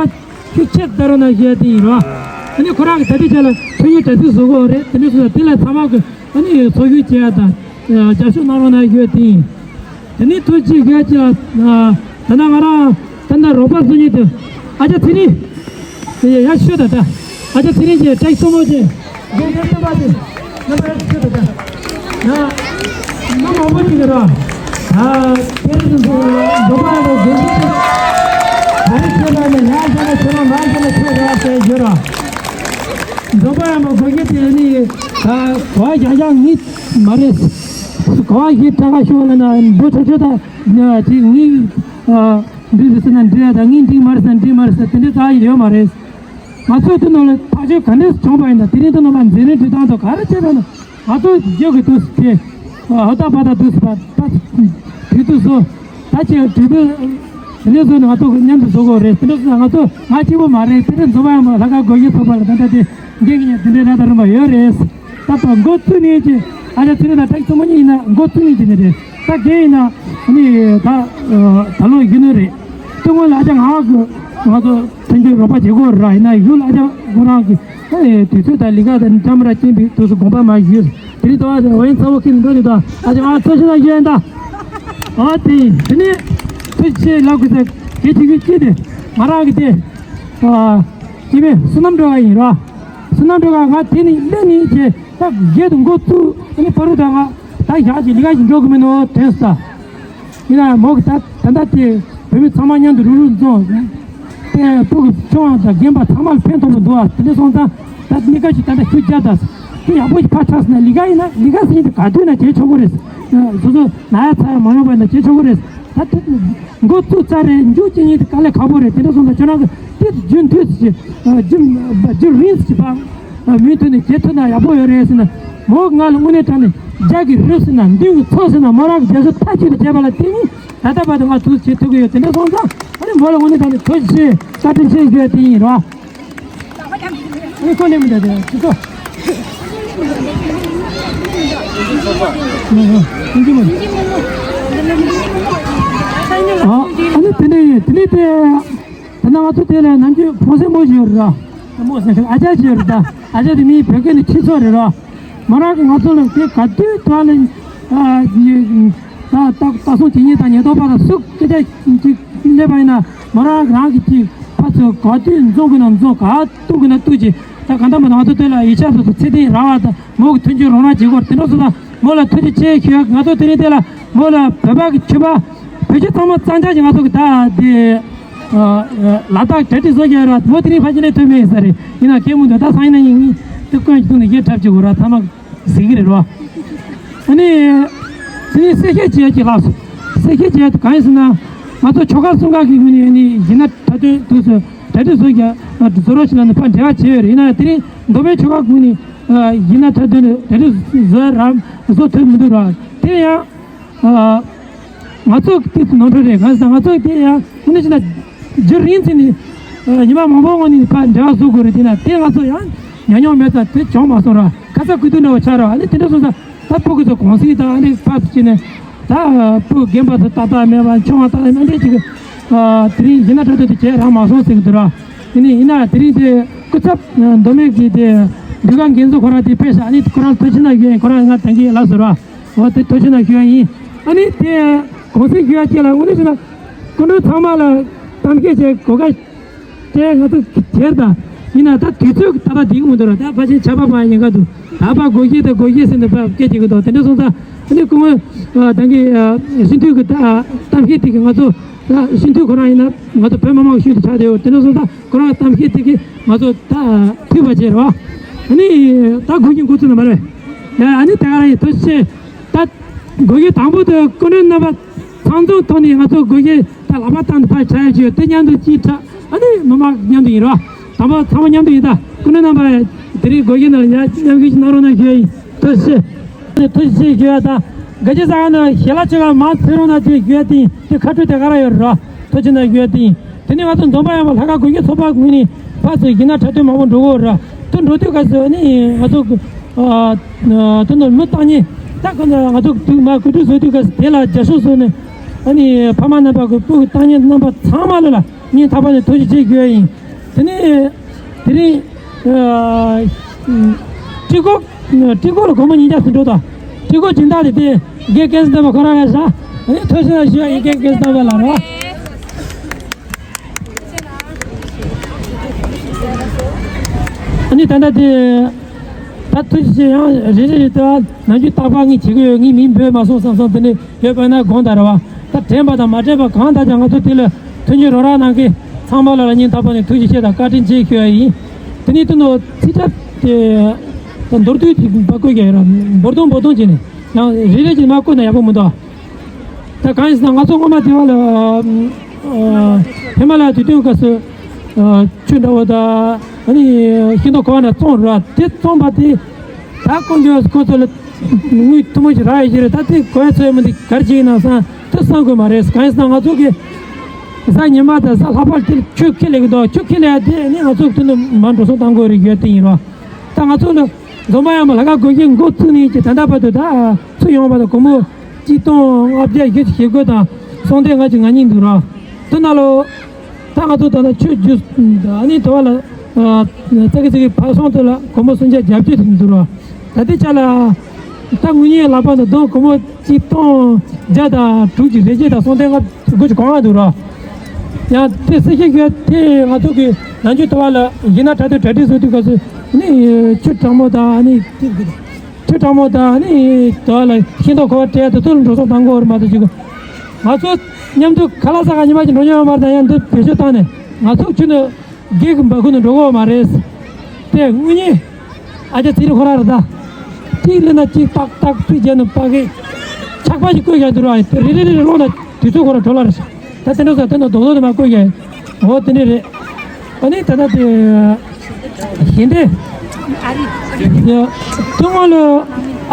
ཤུགས་ཆེ་བརྡབ་རོགས་གནང་ཞུ་ཡ་དེ་ཡིན་རོགས། ཨ་ནི་ཁོ་རང་གི་ད་ལྟའི་ཆ་ལ་ཐོན་ཡིག་གྲ་སྒྲིག་བཟོ་དགོས་རེད། དེ་འདྲ་སོང་ཙང་དེ་ལ་ཚང་མ་གི་ཨ་ནི་ཚོགས་ཞུགས་བྱེད་ཡ་དང་རྒྱབ་སྐྱོར་གནང་རོགས་གནང་ཞུ་ཡ་དེ་ཡིན། དེ་ནས་ཐུགས་རྗེ་ཆེ་ཞུ་ཡ་ཅིག་ལ་ད་ལྟ་ང་རང་ད་ལྟ་རོགས་པ་བཟོ་མཁན་དེ་ཨ་ཅག་ཚེ་རིང་། དེ་ཡ་ཤོད་ད་ད། ཨ་ཅག་ཚེ་རིང་གིས་ཏྲེག་སོ་མོ་ཅན། རྒན་ཁ་སྟོན་པ་ཅན། རྣམ་པ་ཡ་ཤོད་ད་ད། ཡ། མི་མང་པོ་ཅིག་གིས་ར། ད་དེ་རིང་འཛོམས་པ་ཡག་མོ་དགོན་པ་ཅན། ད་རེས་ཁྱེད་རང་ནས་ཡར་བཞག་ན་ཁྱེད་རང་མར་བཞག་ན་ཁྱེད་རང་ཟེར་ཡོད་ར། འཛོམས་པ་ཡག་མོ་དགོན་པ་ཅན་ནི་ད་གོ་བ་རྒྱག་རྒྱག་ངེས་མ་རེད། ག་བ་ཞིག་དྲག་ཤོག་ལ་ན་འབུ་ཁྲ་ཆོ་ད་དེ་ངའི་འབྲི་རེད་ཟེར་ན་འབྲི་ཡ་ད་ངའི་འབྲི་མ་རེད་ཟེར་ན་འབྲི་མ་རེད་ཟེར་དེ་འདྲའི་རྩ་ཡི་ཡོད་མ་རེད། ང་ཚོས་དེ་ནང་ལ་ཐག་གཅོད་ག་འདྲས་བྱུང་པ་ཡིན་ན་དེ་རིང་དུ་ནང་ལ་འཛིན་རིམ་འགྲོ་སྟངས་དང་ག་རེ་བྱས་པ་ན་ང་ཚོ་རྒྱུགས་ཀྱི་དུས་སུ་དེ་ཧོ་ད་པ་ད་དུས་སུ་པ་ད་དུས་དུས་སུ་ད་ཅིག་དུས་དུས་དེ་འདྲས་བཟོས་ནས་ང་ཚོ་མཉམ་དུ་བཟོ་དགོས་རེད། དེ་འདྲས་བཟོས་ན་ང་ཚོ་ང་གཅིག་པོ་མ་རེད། དེ་འདྲས་བཟོ་བ་ཡང་མ་ལྷག་དཀར་སྒོར་གཞས་ཚོགས་པ་ལ་ད་ལྟ་དེ་འགན་གཉིས་དེ་འདྲས་ར་ད་རིམ་པ་ཡོད་རེད། ད་ད་འགོ་བཙུགས་ནས་ཅི་ཨ་ཅག་ཚེ་རིང་དང་བཀྲ་ཤིས་ཚོ་མ་གཉིས་ཡིན་ན་འགོ་བཙུགས་ནས་ཅི་ནས་རེད། ད་རྒན་ཡིན་ན་ནི་ད་ད་ལོ་ཡིན་ནོ་རེད། དེ་སྔོན་ལ་ཨ་ཅག་ང་གི་ང་ཚོ་མཐུན་འགྱུར་རོགས་པ་བྱེད་དགོས་ར་ཡིན་ན་ཡུལ་ལ་ཨ་ཅག་ཁོ་རང་གི་དུས་ཚོད་དང་ལས་ཀ་དང་འགྲམ་ར་སྐྱེན་པའི་དུས་སུ་དགོངས་པ་མ་ཞུས། དེ་རིང་དུ་ཨ་ཅག་འོན་ཚ་བོ་ཁྱེད་འགྲོ་ནི་ད་ཨ་ཅག་ང་ཚོ་ཤི་ན་ཡོད་ད། ཨ་དེ་དེ་ནས་ཚོད་ཆེ་ལབ་དགོས་ས་གལ་ཆེ་གི་ཅི་དེ་ང་རང་གི་དེ་ཨ་སྐྱེ་དམན་བསོད་ནམས་སྒྲོལ་བ་ཡིན་ར། བསོད་ནམས་སྒྲོལ་བ་ང་དེ་ནས་སླེབས་ནས་ཅི་ད་རྒྱལ་དུ་འགོ་བཙུགས་ཨ་ནི་ཕ་རུ་དང་ང་། ད་ཞག་ཅིག་ལི་ག་ཞིག་འགྲོ་གི་མིན་ནོ་དྲན་སོང་། ཡིན་ན་མོ་གི་ད་ད་ལྟ་དེ་བོད་མི་ཚང་མ་མཉམ་དུ་རུག་རུག་འཛོམས། དེ་སྤུ་གུ་ཆུང་བ་དང་རྒན་པ་ཚང་མ་ལ་ཕན་ཐོགས་པོ་འདུག་ཨ། དེ་འདྲ་སོང་ཙང་ད་གནས་སྐབས་ཅིག་ད་ལྟ་ཤུགས་རྒྱག་ད། དེ་ཡག་པོ་ཞིག་ཕར་ཆགས་སོང་ན་ལི་ག་ཡིན་ན་ལི་ག་ཟེར་མཁན་དེ་ག་དུས་ན་བྱེད་ཆོག་གི་རེད། སོ་སོ་ན་ཡ་ཚ་ཡ་མ་ཡོང་བ་ན་བྱེད་ཆོག་གི་རེད། ད་དེ་འགོ་བཙུགས་ཚར་རེད། མཇུག་སྐྱེལ་མཁན་དེ་དཀའ་ལས་ཁག་པོ་རེད། དེ་འདྲ་སོང་ཙང་ཁྱོད་རང་གི་དེ་རྒྱུན་མཐུད་ཅིག་རྒྱུན་རྒྱུན་རིང་ཅིག་ཕར། མུ་མཐུད་ནས་བྱེད་ཐུབ་ན་ཡག་པོ་ཡོད་རེད་ཟེར་ན། མོ་ང་ལ་དངོས་གནས་དྲང་ནས་རྒྱ་གི་རུ་ཟེར་ན་མདུན་གྱི་མཚོ་ཟེར་ན་མོ་རང་གི་རྒྱ་སོ་མཐའ་གཅིག་ཏུ་བྱས་པ་ལ་བརྟེན་ནས་ད་ལྟ་བར་དུ་ང་དུས་བྱེད་ཐུབ་ཀྱི་ཡོད། དེ་འདྲ་སོང་ཙང་ཨ་ནི་མོ་ལ་དངོས་གནས་དྲང་ནས་ཐུགས་རྗེ་ཆེ་བཀའ་དྲིན་ཆེ་ཞུ་ཡ་དེ་ཡིན་རོགས། ཨ་ནི་ཁོ་ནས་མི་འདྲ་དེ་ཅི་ཚོ། ཨ་ནི་དེ་ནས་ཡིན་དེ་ནས་དེ། ད་ནང་ང་ཚོ་དེ་ལ་ནམ་རྒྱུན་ཕོ་སེ་མོ་ཞིག་ཡོད་རེད་ར། མོ་སེ་ཨ་ཅག་ཞིག་ཡོད་རེད་ད། ཨ་ཅག་དེ་མིའི་བོད་སྐད་ནས་ཁྱི་ཚོ་རེད་ར། མོ་རང་གིས་ང་ཚོ་ལ་དེ་ག་དུས་དུ་ཨ་ལ་ད་ལྟ་སོང་དེ་ཉིད་དང་ཉེན་རྟོག་པ་དང་སུ་སྐད་ཆ་ཅིག་སླེབས་པ་ཡིན་ན་མོ་རང་རང་གིས་ཅིག་ཕར་ཚུར་ག་དུས་འཛོམས་དགོས་ན་འཛོམས། ག་གཏུག་དགོས་ན་གཏུག་ཅིག་ད་ག་འདྲ་མ་ད་ང་ཚོ་དེ་ལ་ཡིག་ཆ་སོ་སོ་ཚད་ལྡན་རག་པ་དང་མོ་གི་མཐུན་འགྱུར་རོགས་རམ་བྱེད་དགོས་རེད། དེ་འདྲ་སོང་ཙང་མོ་ལ་ཐུགས་རྗེ་ཆེ་ཞུ་ཡ། ང་ཚོ་དེ་རིང་དེ་ལ་མོ་ལ་བོད་པ་གི་ཕྱུ་པ་བོད་ཆས་ཚང་མ་གཙང་ཆག་ཅིག་ང་ཚོ་གི་ད་དེ། ལ་དྭགས་གྲ་སྒྲིག་བཟོ་རྒྱུ་ཡོད་ར། མོ་དེ་རིང་ཕལ་ཆེར་ཐོན་མེད་ས་རེད། ཡིན་ན་སྐད་མོ་འདི་ད་སང་ཉིན་ན་ཡིན་ངེས་དེ་ཀུན་གྱི་ཐོག་ནས་ཡེ་འཁྲབ་ཀྱི་འོ་ར་ཐ་མག་ཟིག་གི་རེད་རོ། ཨ་ནི། དེ་ནས་གསལ་བཤད་བྱེད་ཀྱི་ལགས་སོ། གསལ་བཤད་བྱེད་གང་ཡིན་ཟེར་ན། ང་ཚོ་ཆོལ་ཁ་གསུམ་ཀ་གི་ངོས་ནས་ཨ་ནི་ཡིན་ན་གྲ་སྟོན་དུས་སུ་གྲ་སྒྲིག་བཟོ་རྒྱུ་བཟོ་རོགས་ཞིག་ལ་ནི་ཕར་འབྲེལ་བ་བྱས་ཡོད་རེད། ཡིན་ན་དེ་རིང་མདོ་སྨད་ཆོལ་ཁ་ངོས་ནས་ཡིན་ན་གྲ་སྟོན་གྲ་སྒྲིག་བཟོ་ར་བཟོ་ཐུབ་མི་འདུག་ར། དེ་ཡང་། ང་ཚོ་དེ་ནོར་འཁྲུལ་རེད། གང་ཟེར་ན་ང་ཚོ་དེ་ཡང་དངོས་གནས་བྱས་ན་རྒྱུན་རིང་ཚེ་ནས་ཉི་མ་མང་པོ་སྔོན་ནས་ཕར་འབྲེལ་བ་བཟོ་དགོས་རེད། དེ་ན་དེ་ང་ཚོ་ཡང་ཉམས་མྱོང་མེད་ཙང་དེ་བྱུང་མ་སོང་ར། ཁ་ཚ་དགོས་གཏུགས་འདྲ་བོ་ཆགས་ར། ཨ་ནི་དེ་འདྲ་སོང་ཙང་ད་ཕྲུ་གུ་ཚོ་གུང་སེང་དང་ཨ་ནི་ཕར་ཚུར་བྱས་ནས་ད་ཕྲུ་གུ་རྒན་པ་ཚོ་ཏག་ཏག་མེད་པ་ཆུང་བ་ཏག་ཏག་མེད་འདྲ་ཅིག་དེ་རིང་ཡིན་ན་འགྲོ་འདོད་དུ་བྱས་རག་མ་སོང་ཟེར་གི་འདུག་ར། ཡིན་ནའི་ཡིན་ན་དེ་རིང་དེ་སྐུ་ཚབ་མདོ་སྨད་ཀྱི་དེ་འདུས་ཁང་འགན་འཛིན་ཁོ་རང་དེ་ཕེབས་ཤག་ཨ་ནི་ཁོ་རང་ཐུགས་རྗེ་གནང་ཞུ་ཡིན། ཁོ་རང་ང་དང་གི་ལགས་སོ་ར། འོ་དེ་ཐུགས་རྗེ་གནང་ཞུ་ཡ་ཡིན། ཨ་ནི་དེ་གུང་སེང་ཞུ་ཡ་ཅིག་ལ་དངོས་གནས་བྱས་ན་སྐུ་མགྲོན་ཚང་མ་ལ་གཏམ་བཤད་བྱེད་གོ་སྐབས་དེ་ང་ཚོ་དེར་དང་ཡིན་ན་ད་དུས་ཚོད་ད་ལྟ་འདི་གི་མི་འདུག་ར། ད་ཕལ་ཆེར་ཆར་པ་བབས་ཉེན་ཁ་འདུག་ད་ཕར་སྒོར་གཞས་དང་སྒོར་གཞས་ཟེར་ནས་ཕར་སྐད་ཆ་གི་འདུག་དེ་འདྲ་སོང་ཙང་ཨ་ནི་སྐུ་ངོ་ད་གི་སྤྱི་འཐུས་ཀྱི་གཏམ་བཤད་དེ་གི་ང་ཚོ་སྤྱི་འཐུས་ཁོ་རང་ཡིན་ན་ང་ཚོ་བོད་མི་མང་ཤུལ་དུ་ཆགས་བསྡད་ཡོད། དེ་འདྲ་སོང་ཙང་ཁོ་རང་གཏམ་བཤད་དེ་གི་ང་ཚོ་ད་ཐུག་པ་བྱས་རོགས། ཨ་ནི་ད་གུས་ཀྱི་འགོ་ཚུགས་ན་མ་རེད། ཨ་ནི་དེ་ག་རང་ཡིན། ཐུགས་རྗེ་ཆེ། ད་སྒོར་གཞས་དང་པོ་དེ་སྐུ་མགྲོན་རྣམ་པ་ཚང་འཛོམས་ཐོག་ནས་ང་ཚོ་སྒོར་གཞས་ད་ལག་པ་བཏང་དུ་ཕར་བྱ་ཡ་བྱོས་དེ་མཉམ་དུ་ཅིག་འཁྲབ། ཨ་ནི་མི་མང་མཉམ་དུ་ཡིན་རོགས། དང་པོ་ཚང་མ་མཉམ་དུ་ཡིན། ད་སྐུ་མགྲོན་རྣམ་པ་དེ་རིང་སྒོར་གཞས་ནང་ལ་ཡར་མཉམ་ཞུགས་ཤིག་གནང་རོགས་གནང་ཞུ་ཡ་ཡིན། ཐུགས་རྗེ་ཆེ། ཐུགས་རྗེ་ཆེ་ཞུ་ཡ་དང་དགའ་སྐྱིད་ས་ག་ནས་ཞལ་ལག་ཆེ་ག་མང་ཕེབས་རོགས་གནང་ཞུ་ཡ་དེ་ཡིན། དེ་ཁ་སྤྲོད་དེ་ག་རང་ཡོད་རེད་རོགས། ཐུགས་རྗེ་གནང་ཞུ་ཡ་དེ་ཡིན། དེ་ནས་ང་ཚོ་འཛོམས་པ་ཡོད་པ་ལྷག་དཀར་སྒོར་གཞས་ཚོགས་པ་ངོས་ནས་ཕར་ཚུར་ཡིན་ན་འཁྲབ་སྟོན་མང་པོ་འགྲོ་གི་ཡོད་རེད། དེ་འགྲོ་དུས་སྐབས་སུ་ནི་ང་ཚོ་དེ་ནང་ལོ་བཏང་ཉེ་ད་ཁོ་ན་ང་ཚོ་དུས་མ་གོ་སྒྲིག་བཟོ་དུས་སྐབས་སུ་དེ་ལ་རྒྱབ་སྐྱོར་བཟོས་ནས་ཨ་ནི་ཕ་མ་རྣམ་པ་གི་སྤུ་གུ་བཏང་ཉེ་རྣམ་པ་ཚང་མ་ལ་ལ་སྙིང་ཐག་པ་ནས་ཐུགས་རྗེ་ཆེ་ཞུ་ཡ་ཡིན། དེ་ནས་དེ་རིང་སྤྲི་གོ་སྤྲི་གོ་ལ་སྒོར་མོ་ཉིས་བརྒྱ་ཟིན་འགྲོ་དང་། སྤྲི་གོ་སྦྱིན་བདག་དེ་དེ་རྒན་སྐལ་བཟང་བསྟན་པ་ཁོ་རང་ལ་བཞག་ཨ་ནི་ཐུགས་རྗེ་ཆེ་ཞུ་ཡ་ཡིན། རྒན་སྐལ་བཟང་བསྟན་པ་ལགས་རེད་བ། ཨ་ནི་ད་ལྟ་དེ་ད་ཐུགས་རྗེ་ཆེ། ཡང་རེ་རེ་རེ་ལྟ་བ་ནམ་རྒྱུན་རྟག་པར་ངས་བྱེད་ཀྱི་ཡོད། ངས་མིང་འབོད་མ་སོང་བསམ་སོང་། དེ་ནས་ཡོད་པ་ན་དགོངས་དག་རེད་བ། ད་དྲན་པ་དང་མ་དྲན་པ་གང་ལྟར་ཀྱང་ང་ཚོ་དེ་ལ་མཐུན་འགྱུར་རོགས་རམ་གནང་མཁན་ཚང་མ་ལ་ལ་སྙིང་ཐག་པ་ནས་ཐུགས་རྗེ་ཆེ་དང་བཀའ་དྲིན་ཆེ་ཞུ་ཡ་ཡིན། དེ་ནས་དེ་ནོ་ཚིག་ཐབས་དེ་ད་མདོར་བསྡུས་ཀྱི་འབའ་བཀོད་ཀྱི་ཡོད་ར། འབོར་དུང་འབོར་དུང་བྱས་ནས། ཡང་རེ་རེ་གྱིས་མར་བསྐུར་ན་ཡག་པོ་མི་འདུག་ད་གང་ཡིན་ཟེར་ན་ང་ཚོ་སྔོན་མ་དེ་བ་ལ་ཨ་ཧི་མ་ལ་ཡ་དུས་སྟོན་སྐབས་སུ་ཨ་ཆུ་འདྲ་བོ་དང་ཨ་ནི་ཤིང་ཏོག་ག་བ་ནས་བཙོང་ར་དེ་བཙོང་པ་དེ་ད་ཀོང་ཀྱོ་ཁོ་ཚོ་ལ་དངུལ་ཐུ་མོ་ཞིག་རག་ཡོད་ཀྱི་རེད། ད་དེ་གོ་ཡ་ཚོ་ཡོད་མི་འདུག་ག་རེ་བྱེད་ཀྱི་ན་བསམ་དེ་བསམ་དགོས་མ་རེད། གང་ཡིན་ཟེར་ན་ང་ཚོ་གི་གཟའ་ཉི་མ་དང་གཟའ་ལྷག་པར་དེ་ཆུ་ཁྱེར་ལེགས་འདུག་ཆུ་ཁྱེར་ལེགས་དེ་ནི་ང་ཚོ་དེ་ནི་མར་འགྲོ་སོང་གཏང་དགོས་རེད་ཡོད་དེ་ཡིན་རོགས། ད་ང་ཚོ་ལ་འཛོམས་པ་ཡང་མ་ལྷ་ཁང་སྒོ་ཁྱི་འགོ་བཙུགས་ནས་ཀྱི་ད་ལྟ་བར་དུ་ད་ཚུར་ཡོང་བ་དང་སྒོར་མོ་གཅིག་སྟོང་ལྔ་བརྒྱ་བཞི་བཅུ་ཞེ་དགུ་དང་སོང་དེ་ལྔ་བཅུ་ང་གཉིས་འདུག་ར། དེ་ན་ལོ་ད་ང་ཚོ་ད་ལྟ་ཆུ་རྒྱུ་ཨ་ནི་དུ་བ་ལ་ཙག་གི་ཙག་གི་ཕར་སོང་དེ་ལ་སྒོར་མོ་སུམ་བརྒྱ་བརྒྱད་ཅུ་འདུག་ར། ད་ལྟའི་ཆ་ལ་ད་དངུལ་ཉོས་ལག་པ་ནང་བསྡོམས་སྒོར་མོ་གཅིག་སྟོང་བརྒྱ་དང་དྲུག་ཅུ་རེ་བརྒྱད་དང་སོང་དེ་ལྔ་བཅུ་དགུ་བཅུ་གོ་ལྔ་འདུག་ར། ཡང་དེ་སེ་ཤེས་ཁྱོད་དེ་ང་ཚོ་གི་ནང་ཆོས་དུ་བ་ལ་ཡིན་ན་གྲ་སྒྲིག་གྲ་སྒྲིག་བཟོ་དུས་སྐབས་སུ་ནི་ཆུ་གྲང་མོ་དང་ནི་ཆུ་གྲང་མོ་དང་ནི་དུ་བ་ལ་ཤིང་ཏོག་གོ་བ་སྤྲད་དུ་ཚུར་འགྲོ་སོང་བཏང་དགོས་རེད་མ་གཏོགས་ཅིག་ང་ཚོ་མཉམ་དུ་ཁ་ལག་ཟ་ག་ཉི་མ་གཅིག་འགྲོ་མྱོང་ཡོད་མ་རེད། ད་ཡང་འདི་བེད་སྤྱོད་བཏང་ནས་ང་ཚོ་ཆུ་ནི་སྒེར་གྱི་འབག་ཁུལ་ནང་འགྲོ་གི་ཡོད་མ་རེད། དེ་དངུལ་ཉིས་ཨ་ཅག་ཚེ་རིང་ཁོ་རང་རེད་ད། གཅིག་ལེན་ན་གཅིག་ཏག་ཏག་གཅིག་བརྒྱབ་ན་ཕ་གི་ཆག་པ་ཞིག་བཀོད་ཀྱང་འདུག་ར། རེ་རེ་རེ་རེ་ལོག་ན་དུས་ཚོད་ཁོ་རང་འགྲོ་ལ་རེད། ད་དེ་འདྲ་ས་དེ་ན་རྡོག་རྡོག་དེ་མ་བཀོད་ཀྱང་འོ་དེ་འདྲ་རེད། ཨ་ནི་ད་ལྟ་དེ་ཞལ་འདེབས་ཐུན་མོང་ལ་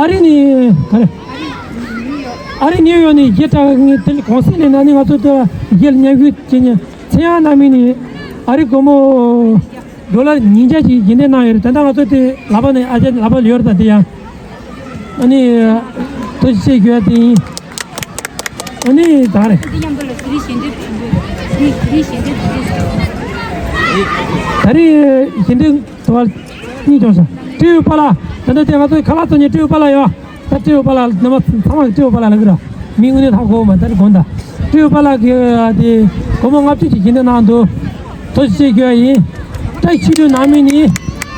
ཨ་རི་ནས་ག་རེ་ཨ་རི་ནིའུ་ཡོག་ནས་གཞས་གྲགས་ངས་དེ་གོང་སེང་ལས་ན་ནི་ང་ཚོ་དེ་གཞས་ལ་མཉམ་ཞུགས་བྱེད་ཉན་ཚེ་དབྱངས་རྣམ་གཉིས་ནས་ཨ་རི་སྒོར་མོ་ཌོ་ལར་ཉིས་བརྒྱ་ཅིག་ཡིན་དེ་གནང་ཡོད་རེད། ད་ལྟ་ང་ཚོ་དེ་ལག་པ་ནས་ཨ་ཅག་ལག་པ་ལ་ཡོད་རེད། ད་དེ་ཡང་ཨ་ནི་ཐུགས་རྗེ་ཆེ་ཞུ་ཡ་དེ་ཡིན། ཨ་ནི་ད་རེད། ད་རེས་ཞལ་འདེབས་དུ་བ་གཉིས་བྱུང་སོང་། སྤྲེའུ་པཱ་ལགས། ད་ལྟ་དེ་ང་ཚོའི་ཁ་ལག་བཙོང་མཁན་སྤྲེའུ་པཱ་ལགས་ཡོད། ད་སྤྲེའུ་པཱ་ལགས་རྣམ་པ་ཚང་མ་སྤྲེའུ་པཱ་ལགས་ལ་གི་ར། མི་དངོས་གནས་ཧ་གོ་མ་ད་རེ་དགོངས་དག་སྤྲེའུ་པཱ་ལགས་ཀྱིས་དེ་སྒོར་མོ་ལྔ་བཅུ་ཅིག་ཞལ་འདེབས་གནང་འདུག་ཐུགས་རྗེ་ཆེ་ཞུ་ཡ་ཡིན། བཀྲ་ཤིས་ཆོས་སྒྲོན་ནང་མི་ནི་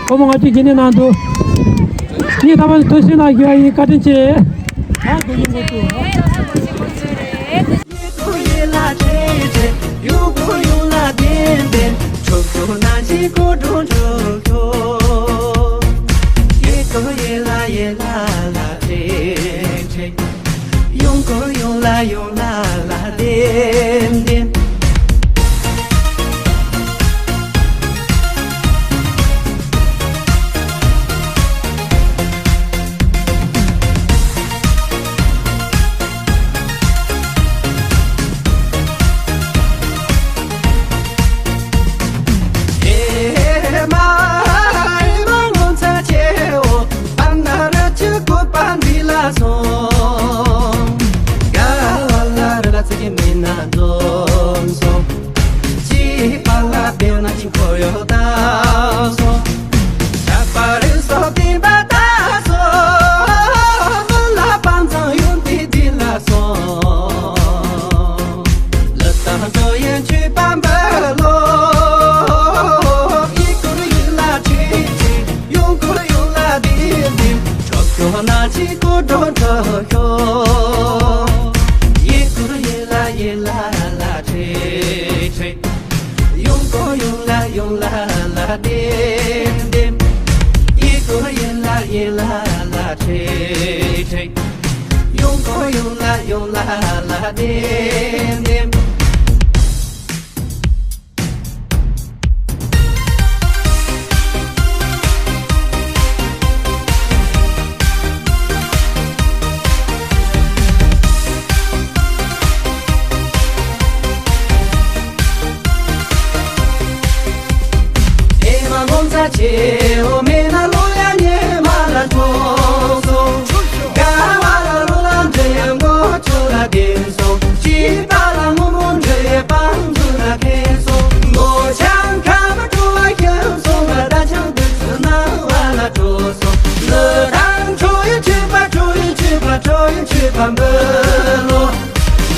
སྒོར་མོ་ལྔ་བཅུ་ཞལ་འདེབས་གནང་འདུག་ངས་ད་བར་དུ་ཐུགས་རྗེ་གནང་ཞུ་ཡ་ཡིན། བཀའ་དྲིན་ཆེ། ཡོང་དགོས་ཡོང་ལ་ཡོང་ལ་ལ་བདེན་བདེན། ཨེ་མ་ཨེ་མ་ངོ་མཚར་ཆེའོ། བར་ན་རི་ཆུ་བཀོད་པ་འདི་ལ་སོང་། དགའ་བ་ལ་རི་ལ་ཚིག་གི་མི་སྣ་འཛོམས་སོང་། ཅི་པ་ལ་བེའུ་ན་ཅི་འཁོར་ཡོད་ད་སོང་། ཇག་པ་རི་སོགས་བསྟན་པ་ད་སོང་། མི་ལ་བང་ཚང་ཡོང་དེ་འདི་ལ་སོང་། ལི་དང་འགྲོ་ཡན་ཆོས་པ་འབུལ་ལོ། ཡི་གུར་ཡིན་ལ་ཁྲིད་ཁྲིད། ཡོང་གོ་ཡོང་ལ་བདེ་བདེ། ཁྲོ་ཁྲོ་ན་ཅི་གོ་ཁྲོ་ཁྲོ་ཁྱོ། ཡི་གུར་ཡིན་ལ་ཡིན་ལ་ལ་ཁྲེ་ཁྲེ། ཡོང་གོ་ཡོང་ལ་ཡོང་ལ་ལ་བདེ་བདེ། ཡི་གུར་ཡིན་ལ་ཡིན་ལ་ལ་ཁྲེ་ཁྲེ། ཡོང་གོ་ཡོང་ལ་ཡོང་ལ་ལ་བདེ་བདེ། ཨེ་མ་ངོ་མཚར་ཆེའོ། མེད་ན་ལོ་ཡ་ཉེ་མ་ལ་འགྲོ་སོང་། དགའ་བ་ལ་ལོ་ལ་འདྲེ་ཡ་མགོ་ཆུ་ལ་བསྟན་སོང་། སྐྱིད་པ་ལ་ངོ་མོ་འདྲེ་ཡ་བང་མཛོད་ལ་ཁེལ་སོང་། མོ་ཆང་ཁ་བ་བྲོ་བ་ཤམ་སོང་བ། ད་ཆང་དུས་སུ་སྣང་བ་ལ་འགྲོ་སོང་། ལི་དང་ཁྲོ་ཡི་ཆུ་པ་ཁྲོ་ཡི་ཆུ་པ་ཁྲོ་ཡི་ཆུ་པ་འབུལ་ལོ།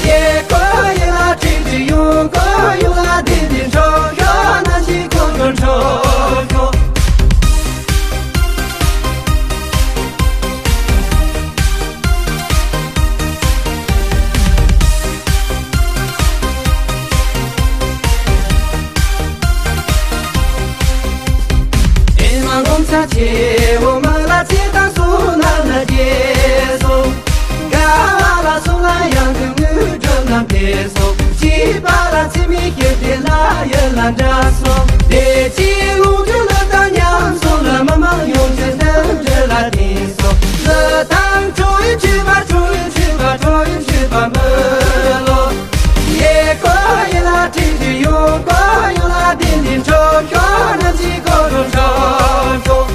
ཡེ་གོ་ཡེ་ལ་ཏི་ཏི། ཡོང་གོ་ཡོང་ལ་ཏི་ཏི། འགྲོ་ཤོ་ན་ཤི་ཁོ་ཁོ་འགྲོ་ཤོ། ཨེ་མ་ངོ་མཚར་ཆེའོ། མ་ལ་ཚེ་དང་སོ་ན་ལ་རྒྱལ་སོ། དང་འདྲ་སོང་། བདེ་སྐྱིད་ལོངས་སྤྱོད་ལ་དང་ཉམས་སོང་ལ། མི་མང་ཡོངས་ཀྱི་རྣམ་འདྲེན་ལ་བརྟེན་སོང་། ལི་ཐང་ཁྲོ་ཡི་ཆུ་བ། ཁྲོ་ཡི་ཆུ་བ། ཁྲོ་ཡི་ཆུ་བ་མི་ལོ། ཡེ་ཀོ་ཡེ་ལ་ཁྲིད་དུ་ཡོང་། ཀོ་ཡོང་ལ་བདེ་ལྡན་འཕྲོ་ཤོག་ནམ་ཞིག་གོ་རུ་འཕྲོ་ཤོག་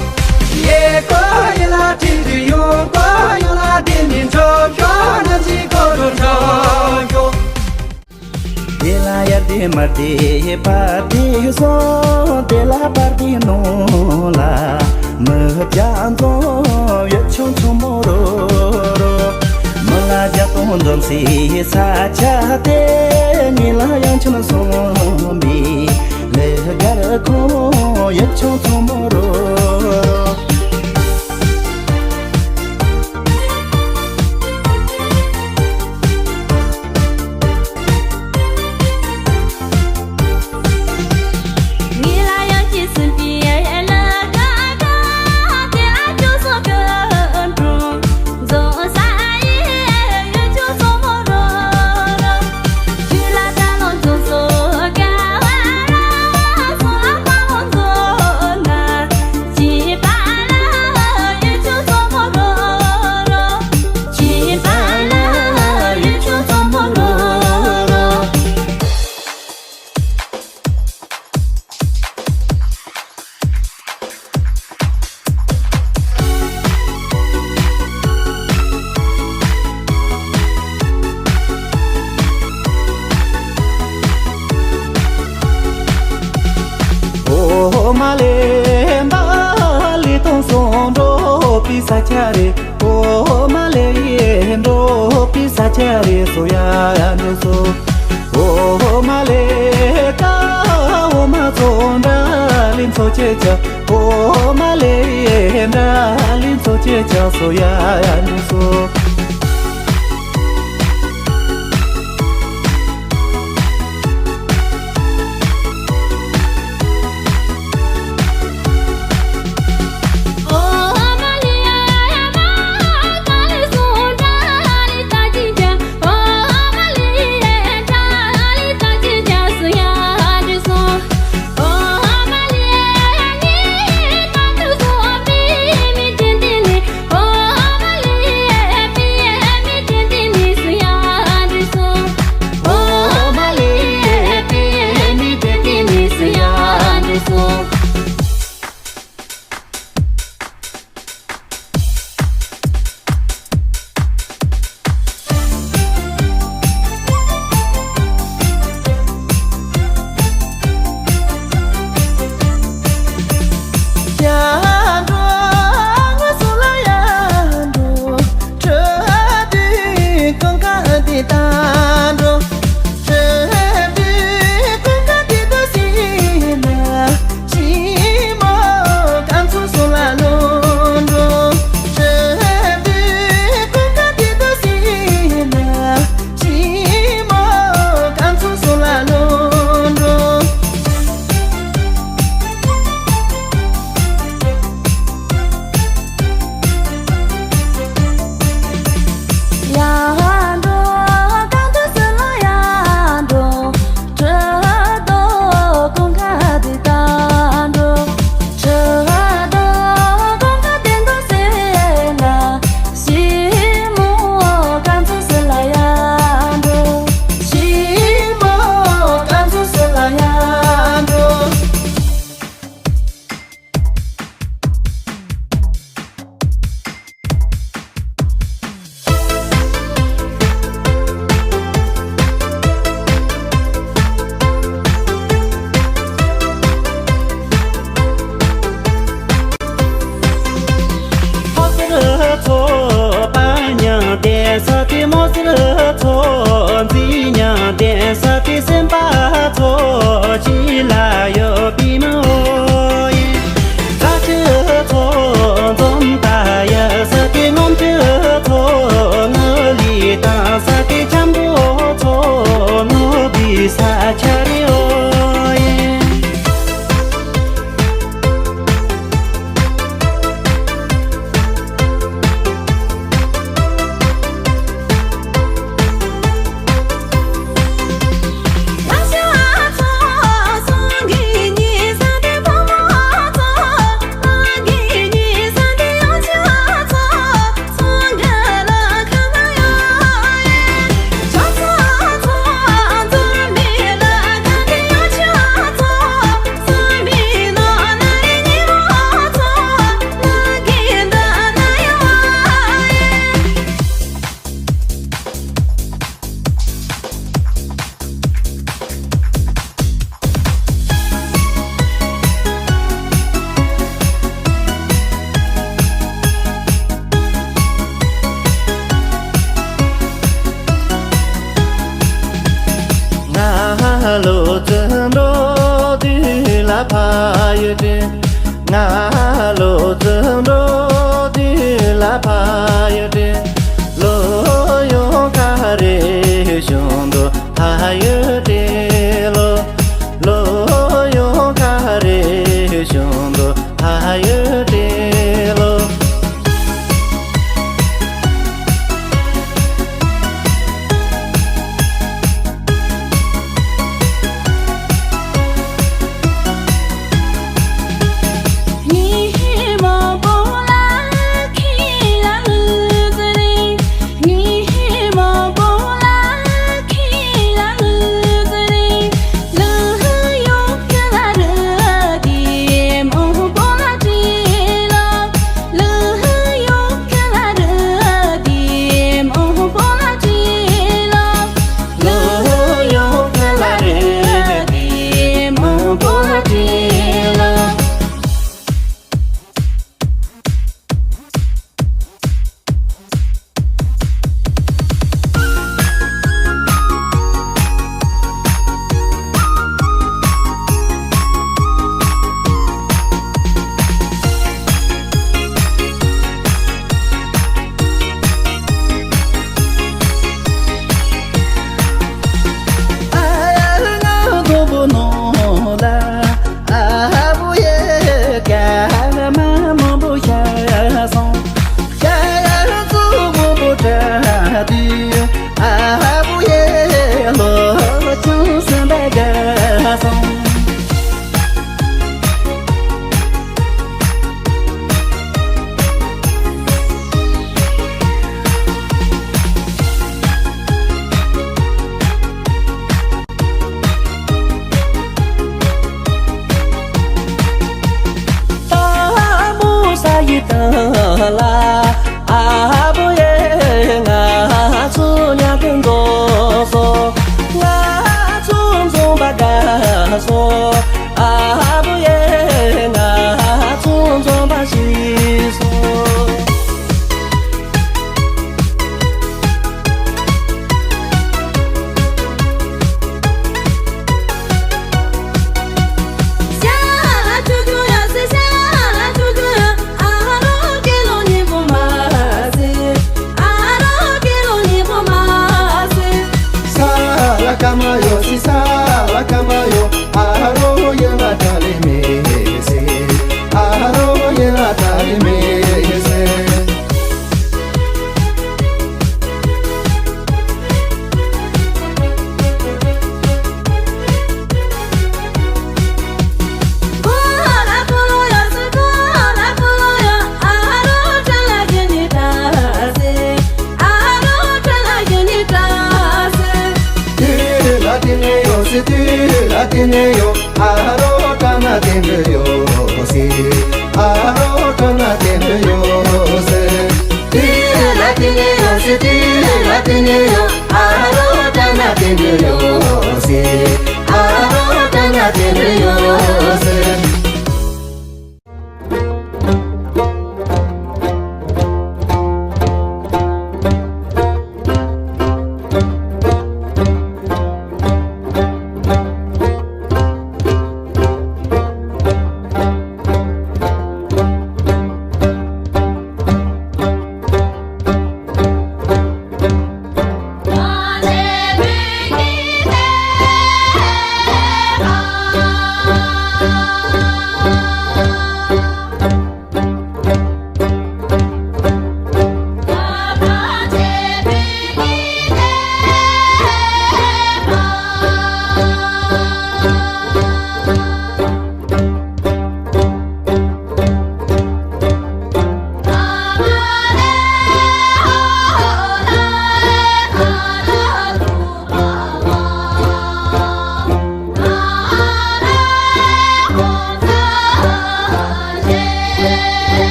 ཡེ་ཀོ་ཡེ་ལ་ཁྲིད་དུ་ཡོང་། ཀོ་ཡོང་ལ་བདེ་ལྡན་འཕྲོ་ཤོག་ནམ་ཞིག་གོ་རུ་འཕྲོ་ཤོག་དེ་ལ་ཡར་དེ་མར་དེ་བར་དེ་སོང་། དེ་ལ་བར་དེ་ནོ་ལ་མི་བྱ་འཛོམས་ཡོད་ཆུང་ཆུང་མོ་རོ་རོ། མི་ལ་རྒྱ་སྟོང་འཛོམས་སའི་ས་ཆ་དེ། ཉིན་ལ་ཡང་ཆུང་སོང་བའི་ལས་སྒར་ཁོང་ཡོད་ཆུང་ཆུང་མོ་རོ་རོ། ཨོ་མ་ལེ་འབའ་ལི་སྟོང་སོང་འགྲོ་པའི་ས་ཆ་རེད། ཨོ་མ་ལེ་ཡེ་འགྲོ་པའི་ས་ཆ་རེད། སོ་ཡ་འགྲོ་སོ། ཨོ་མ་ལེ་ཀ་ཨོ་མ་ཚོ་འདྲ་ལིན་ཚོ་ཆེ་ཆ། ཨོ་མ་ལེ་ཡེ་འདྲ་ལིན་ཚོ་ཆེ་ཆ། སོ་ཡ་འགྲོ་སོ། ང་ལོ་ཙཱ་འགྲོ་དུས་ལ་ཕ་ཡུལ་དྲན། ལོ་ཡོང་ཁ་རེ་གཞུང་དུ་ཕ་ཡུལ་དྲན་ལོ། ལོ་ཡོང་ཁ་རེ་གཞུང་དུ་ཕ་ཡུལ་དྲན་ལོ།